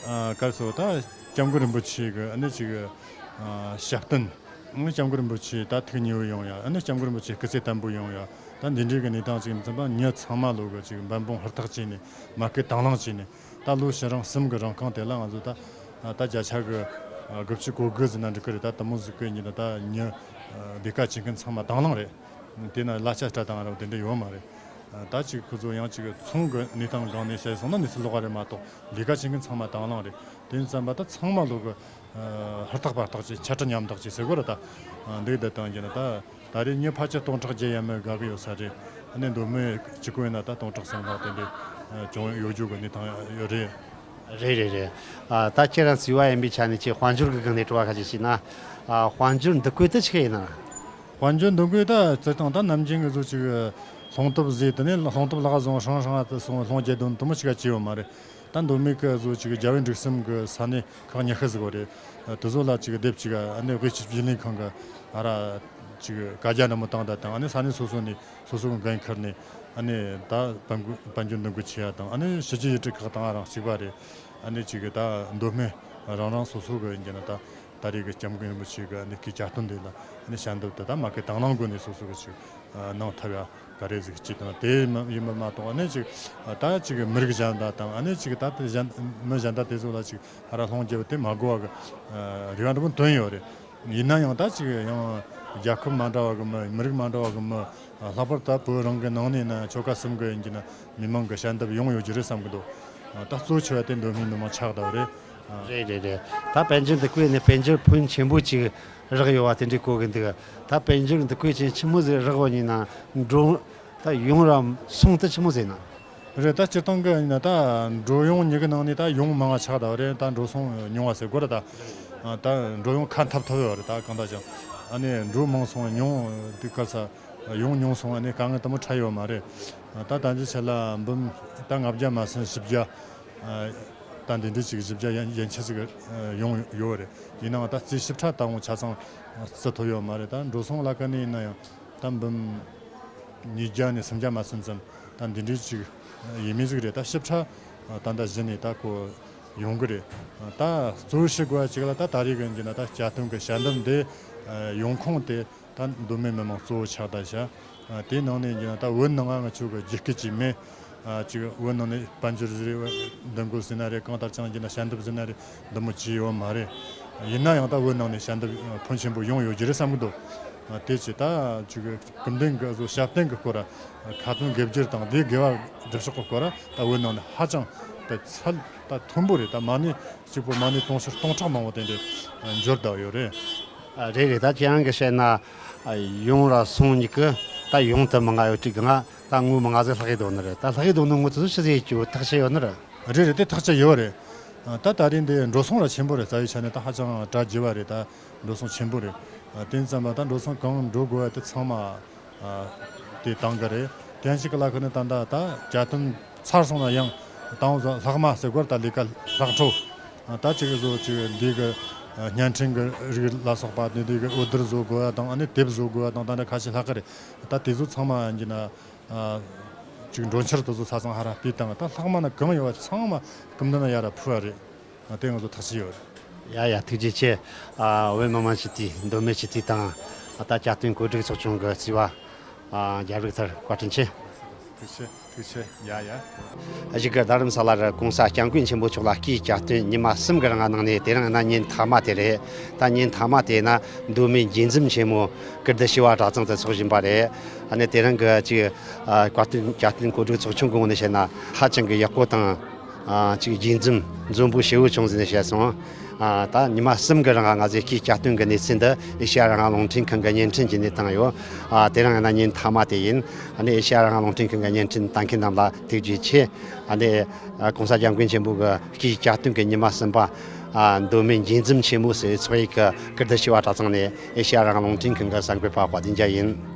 ཨ་ག་རེ་ཟེར་དགོས། ད་སྐྱབས་མགོན་རིན་པོ་ཆེ་གི་ཨ་ནི་ཅིག་ཨ་ཞབས་བརྟན། ཨ་ནི་སྐྱབས་མགོན་རིན་པོ་ཆེ་ད་ཐུགས་མཉེས་པོ་ཡོང་ཡ། ཨ་ནི་སྐྱབས་མགོན་རིན་པོ་ཆེ་སྐུ་ཚེ་བརྟན་པོ་ཡོང་ཡ། ད་འདི་འདྲའི་གི་གནས་སྟངས་ཅིག་ཡིན་ཙང་ད་མྱི་ཚང་མ་ལོ་གི་ཅིག་འབད་འབུངས་ཧུར་ཐག་བྱས་ནས་མ་སྐུལ་དང་བླངས་བྱས་ནས། ད་ལོ་ཕྱི་རང་གསུམ་གི་རིང་གང་དེ་ལ་ང་ཚོ་ད་ད་བརྒྱ་ཆ་གི་དགུ་བཅུ་གོ་དགུ་ཟིན་ན་འགྲིག་གི་རེད། ད་དེ་མོ་ཟིག་གི་ཡིན་ན་ད་མྱི་ལས་ཀ་བྱེད་མཁན་ཚང་མ་དང་བླངས་རེད། དེ་ན་གླ་ཆ་སྤྲད་བཏང་ར་དེ་འདྲ་ཡོད་མ་རེད། ད་ཅིག་ཁོ་ཚོ་ཡང་ཅིག་ཚོང་གི་གནས་སྟངས་སྒང་ནས་བཤད་སོང་ན་གནས་ཚུལ་ལོགས་རེད་མ་གཏོགས་ལས་ཀ་བྱེད་མཁན་ཚང་མ་དང་བླངས་རེད། དེ་ཡིན་ཙམ་པ་ད་ཚང་མ་ལོ་གི་ཧུར་ཐག་བར་ཐག་ཅིག་ཆ་འཕྲུལ་ཉམས་ཐག་ཅིག་ཟེར་དགོས་རེད། ད་འདུག་ད་བཏང་རྒྱུ་ན་ད་ད་རེས་མྱི་ཕལ་ཆེར་སྟོང་ཕྲག་བརྒྱད་ཡས་མས་དགའ་གི་ཡོད་ས་རེད། ཨ་ནི་མདོ་སྨད་གཅིག་པོ་ཡིན་ན་ད་སྟོང་ཕྲག་སུམ་ལྷག་དེ་འདྲ་བྱུང་ཡོད་རྒྱུ་གི་གནས་སྟངས་ཡོད་རེད། རེད་རེད་རེད། ཨ། ད་ཁྱེད་རང་བརྩེ་བ་ཡིན་པའི་ཆ་ནས་ཁྱེད་དཔལ་འབྱོར་གྱི་སྒང་ནས་དྲི་བ་ཁ་ཤས་ཤིག་ན། ཨ། དཔལ་འབྱོར་འདུ་བཀོད་དེ་ཆི་ཡིན་ན། དཔལ་འབྱོར་འདུ་བཀོད་ད་སྤྱིར་བཏང་ད་ནམ་རྒྱུན་གྱི་བཟོ་ཅིག་སློང་སྟོབས་ཟིག་དེ་ནས་སློང་སྟོབས་ལག་བཟུང་ཧྲང་ཧྲང་དུ་སོང་སློང་རྒྱག་དོན་དུ་མི་ཞིག་ག་བྱས་ཡོད་མ་རེད། ད་མདོ་སྨད་ཀྱི་བཟོ་ཅིག་རྒྱལ་བའི་འབྲུག་གསུམ་གྱི་ས་གནས་ཁག་ཉི་ཤུ་ཟིག་ཡོད་རེད། དེ་ཚོ་ལ་ཅིག་སྡེབ་ཅིག་ཨ་ནི་དབུས་སྤྱི་བདེ་ལས་ཁང་གི་ཨ་ར་ཅིག་བཀའ་རྒྱ་འདྲ་མོ་བཏང་ད་དང་ཨ་ནི་ས་གནས་སོ་སོ་ནས་སོ་སོ་གི་འགན་ཁུར་ནས་ཨ་ནི་ད་དཔལ་འབྱོར་དཔལ་འབྱོར་འདུ་འགོད་བྱེད་ཡ་དང་ཨ་ནི་ཕྱི་རྒྱལ་ཡུལ་གྲུ་ཁག་དང་ཨ་རང་གཅིག་པ་རེད། ཨ་ནི་ཅིག་ད་མདོ་སྨད་རང་རང་སོ་སོ་གི་ཡིན་གྱི་ན་ད་ད་རེས་ཀྱི་སྐྱབས་མགོན་རིན་པོ་ཆེ་གི་ཨ་ནི་སྐུའི་གྱ་སྟོན་དེ་ལ་ཨ་ནི་ཞལ་འདེབས་དེ་ད་མ་སྐུལ་དང་བླངས་སྒོ་ནས་སོ་སོ་གི་ཅིག་གནང་ཐུབ་ཡ་ག་རེ་ཟིག་ཅིག་དང་དེ་མ་ཡིན་པ་མ་གཏོགས་ཨ་ནི་ཅིག་ད་ཅིག་མི་རིགས་གཞན་དག་དང་ཨ་ནི་ཅིག་ད་དེ་གཞན་མི་གཞན་དག་དེ་ཚོ་ལ་ཅིག་ཧ་ར་སློང་རྒྱུ་དེ་མ་དགོས་པ་གི་རེ་བ་འདྲ་པོ་བཏོན་ཡོད་རེད། ཡིན་ན་ཡང་ད་ཅིག་ཡང་རྒྱལ་ཁབ་མ་འདྲ་བ་གི་མི་མི་རིགས་མ་འདྲ་བ་གི་མི་ལྷག་པར་ད་བོད་རང་གི་ནང་ནས་ན་ཆོལ་ཁ་གསུམ་གི་ཡིན་གྱི་ན་མི་མང་གི་ཞལ་འདེབས་ཡོང་ཡོད་ཀྱི་རེད་བསམ་གི་འདུག་ད་གཙོ་ཆེ་བ་དེ་མདོ་སྨད་མི་མང་ཆགས་བསྡད་པ་རེད། རེད་རེད་རེད། ད་དཔལ་འབྱོར་འདུ་བཀོད་ནས་དཔལ་འབྱོར་ཕོན་ཆེན་པོ་ཅིག་རག་ཡོད་པ་དེ་འདྲའི་གོ་གི་འདུག་ད་དཔལ་འབྱོར་འདུ་བཀོད་ཅན་ཆི་མོ་ཟིག་རག་ཡོད་ཡིན་ན་འགྲོ་ད་ཡོང་ར་སོང་དུ་ཆི་མོ་ཟིག་ན། རེད། ད་སྤྱིར་བཏང་གི་ཡིན་ན་ད་འགྲོ་ཡོང་གཉིས་ཀྱི་ནང་ནས་ད་ཡོང་མང་བ་ཆགས་བསྡད་པ་རེད། ད་འགྲོ་སོང་ཉུང་བ་ཟེར་དགོས་རེད། ད་ད་འགྲོ་ཡོང་ཁ་འཐབ་ཐུབ་ཡོད་རེད། ད་གང་ལྟར་ཀྱང་ཨ་ནི་འགྲོ་མང་སོང་ཉུང་དུས་སྐབས་ས་ཡོང་ཉུང་སོང་ཨ་ནི་དཀའ་ངལ་དུ་མ་འཕྲད་ཡོད་མ་རེད། ད་ད་ལྟའི་ཆ་ལ་འབུམ་ད་ལྔ་བརྒྱ་མ་ཟིན་བཞི་བརྒྱ། ད་འདི་འདྲའི་ཅིག་བཞི་བརྒྱ་ཡན་ཡན་ཆད་ཅིག་ཡོང་ཡོད་རེད། ཡིན་ནའང་ད་རྩིས་ཞིབ་ཕྲ་ད་འོང་ཆ་ཚང་རྩི་ཐུབ་ཡོད་མ་རེད། ད་འགྲོ་སོང་ལ་ཀ་ནས་ཡིན་ན་ཡང་ད་འབུམ་ཉིས་བརྒྱ་ནས་སུམ་བརྒྱ་མ་ཟིན་ཙམ་ད་འདི་འདྲའི་ཅིག་ཡིན་མིན་ཟིག་རེད། ད་ཞིབ་ཕྲ་ད་ལྟ་གཞི་ནས་ད་གོ་ཡོང་གི་རེད། ད་གཙོ་བོ་ཤེས་དགོས་པ་ཅིག་ལ་ད་ད་རེས་གི་ཡིན་གྱི་ན་ད་གྱ་སྟོན་གི་ཞལ་འདེབས་འདི་ཡོང་ཁུངས་དེ། ད་མདོ་སྨད་མི་མང་གཙོ་བོ་ཆགས་བསྡད་ཤག་དེའི་ནང་ནས་ཡིན་ན་ད་བོད་ནང་ང་ང་ཆོ་གི་རྒྱུད་སྐད་ཅིག་མེད། ཅིག་བོད་ནང་ནས་དཔལ་འབྱོར་ཟེར་རེད། འདུ་འགོད་ཟེར་ན་རེད། གང་ལྟར་ཅང་ཡིན་ན་ཞལ་འདེབས་ཟེར་ན་རེད། འདི་མོ་བྱས་ཡོད་མ་རེད། ཡིན་ན་ཡང་ད་བོད་ནང་ནས་ཞལ་འདེབས་ཕོན་ཆེན་པོ་ཡོང་ཡོད་ཀྱི་རེད་བསམ་གི་འདུག་དེ་ཅི་ད་ཅིག་སྐུ་མདུན་གྱི་བཟོ་ཞབས་བརྟན་གྱི་སྐོར་ཁ་ཏོན་དགེ་སྦྱོར་དང་དེའི་དགེ་བ་སྒྲུབ་ཕྱོགས་ཀྱི་སྐོར་ད་བོད་ནང་ནས་ཧ་ཅང་པའི་ཚད་ད་མཐོན་པོ་རེད། ད་མ་ཎི་གཅིག་པོ་མ་ཎི་དུང་ཕྱུར་སྟོང་ཕྲག་མང་པོ་དེ་འདྲ་འབྱོར་བསྡད་ཡོད་རེད། ཨ། རེད་རེད། ད་ཁྱེད་རང་གིས་བཤད་ན་ཨ། ཡོང་ར་སོང་གཉིས་ཀྱི་ད་ཡོང་དུ་མི་མངའ་ཡོད་དྲིས་གི་ང་ད་ངོ་མི་མངའ་ཟིག་ལྷག་གི་འདུག་ནི་རེད། ད་ལྷག་གི་འདུག་ནི་ངོ་ཚོད་ཤི་ཟིག་ཡོད་རྒྱུ་ཐག་ཆོད་ཡོད་ནི་རེད། རེད་རེད། དེ་ཐག་ཆོད་ཡོད་རེད། ད་ད་རིང་འདི་འགྲོ་སོང་ར་ཆེན་པོ་རེད། རྩ་བའི་ཆ་ནས་ད་ཧ་ཅང་གྲ་རྒྱས་པ་རེད། ད་འགྲོ་སོང་ཆེན་པོ་རེད། དེ་ཙམ་པ་ད་འགྲོ་སོང་གང་འགྲོ་དགོས་པ་དེ་ཚང་མ། ཨ། དེ་བཏང་གི་རེད། དེ་ཡང་གཅིག་གི་ལ་ཁ་ནས་ད་ལྟ་ད་གྱ་སྟོན་ཚར་སོང་ན་ཡང་དང་བཟོ་ལྷག་མ་ཟེར་དགོས་རེད། ད་ལས་ཀ་ལྷག་འཕྲོ། ད་གཅིག་གི་བཟོ་གཅིག་འདི་གི་བརྙན་འཕྲིན་གི་རིགས་ལ་སོགས་པ་འདི་འདི་གི་འོད་སྡེར་བཟོ་དགོས་པ་དང་ཨ་ནི་དེབ་བཟོ་དགོས་པ་དང་ད་ནི་ཁ་ཤས་ལྷག་གི་རེད། ད་དེ་ཚོ་ཚང་མ་ཡིན་གྱི་ན་ཅིག་འགྲོ་འཆར་དེ་ཚོ་ས་ཚང་ཧ་ར་སྤུས་བཏང་ད་ལྷག་མ་ན་གང་ཡོད་པ་ཚང་མ་སྐུ་མདུན་ན་ཡར་ཕུལ་བ་རེད། དེ་ང་ཚོ་ཐག་ཆོད་ཡོད་རེད། ཡ་ཡ། ཐུགས་རྗེ་ཆེ། ཨ། བོད་མི་མང་སྤྱི་འཐུས་མདོ་སྨད་སྤྱི་འཐུས་དང་ད་གྱ་སྟོན་གོ་སྒྲིག་ཚོགས་ཆུང་གི་རྩིས་པ། ཨ། རྒྱ་རིག་ཐར་བཀའ་དྲིན་ཆེ། ཐུགས་རྗེ་ཆེ། ཐུགས་རྗེ་ཆེ། ཡ་ཡ། གཞིས་ཀ་རྡ་རམ་ས་ལ་རུ་༸གོང་ས་༸སྐྱབས་མགོན་ཆེན་པོ་མཆོག་ལ་སྐུའི་གྱ་སྟོན་ཉི་མ་གསུམ་གྱི་རིང་གནང་ནས་དེ་རིང་ན་ཉིན་མཐའ་མ་དེ་རེད། ད་ཉིན་མཐའ་མ་དེ་ན་མདོ་སྨད་མཇལ་འཛོམས་ཆེན་མོ་ཀིརྟི་བྱེས་པ་གྲྭ་ཚང་དུ་འཚོགས་བཞིན་པ་རེད། ཨ་ནི་དེ་རིང་གི་ཅིག་ཨ། གྱ་སྟོན་གྱ་སྟོན་གོ་སྒྲིག་ཚོགས་ཆུང་གི་ངོས་ནས་བཤད་ན་ཧ་ཅང་གི་ཡག་པོ་དང་། ཨ། ཅིག་མཇལ་འཛོམས་འཛོམས་པོ་ཞེ་པོ་བྱུང་ཟིན་ནས་བཤད་སོང་། ཨ། ད་ཉི་མ་གསུམ་གྱི་རིང་ང་ཚོས་སྐུའི་གྱ་སྟོན་གྱི་གནས་ཚུལ་འདི་ཨེ་ཤེ་ཡ་རང་དབང་རླུང་འཕྲིན་ཁང་གི་བརྙན་འཕྲིན་བརྒྱུད་ནས་བཏང་ཡོད། ཨ། དེ་རིང་ཡིན་ན་ཉིན་མཐའ་མ་དེ་ཡིན། ཨ་ནི་ཨེ་ཤེ་ཡ་རང་དབང་རླུང་འཕྲིན་ཁང་གི་བརྙན་འཕྲིན་ལྟ་མཁན་རྣམས་ལ་ཐུགས་རྗེ་ཆེ། ཨ་ནི་༸གོང་ས་༸སྐྱབས་མགོན་ཆེན་པོ་གི་སྐུའི་གྱ་སྟོན་གྱི་ཉི་མ་གསུམ་པ། ཨ། མདོ་སྨད་མཇལ་འཛོམས་ཆེན་མོ་ཟེར་ཚོགས་ཡིག་གི་ཀིརྟི་བྱེས་པ་གྲྭ་ཚང་ནས་ཨེ་ཤེ་ཡ་རང་དབང་རླུང་འཕྲིན་ཁང་གི་གསར་འགོད་པ་དཔལ་ལྡན་རྒྱལ་ཡིན།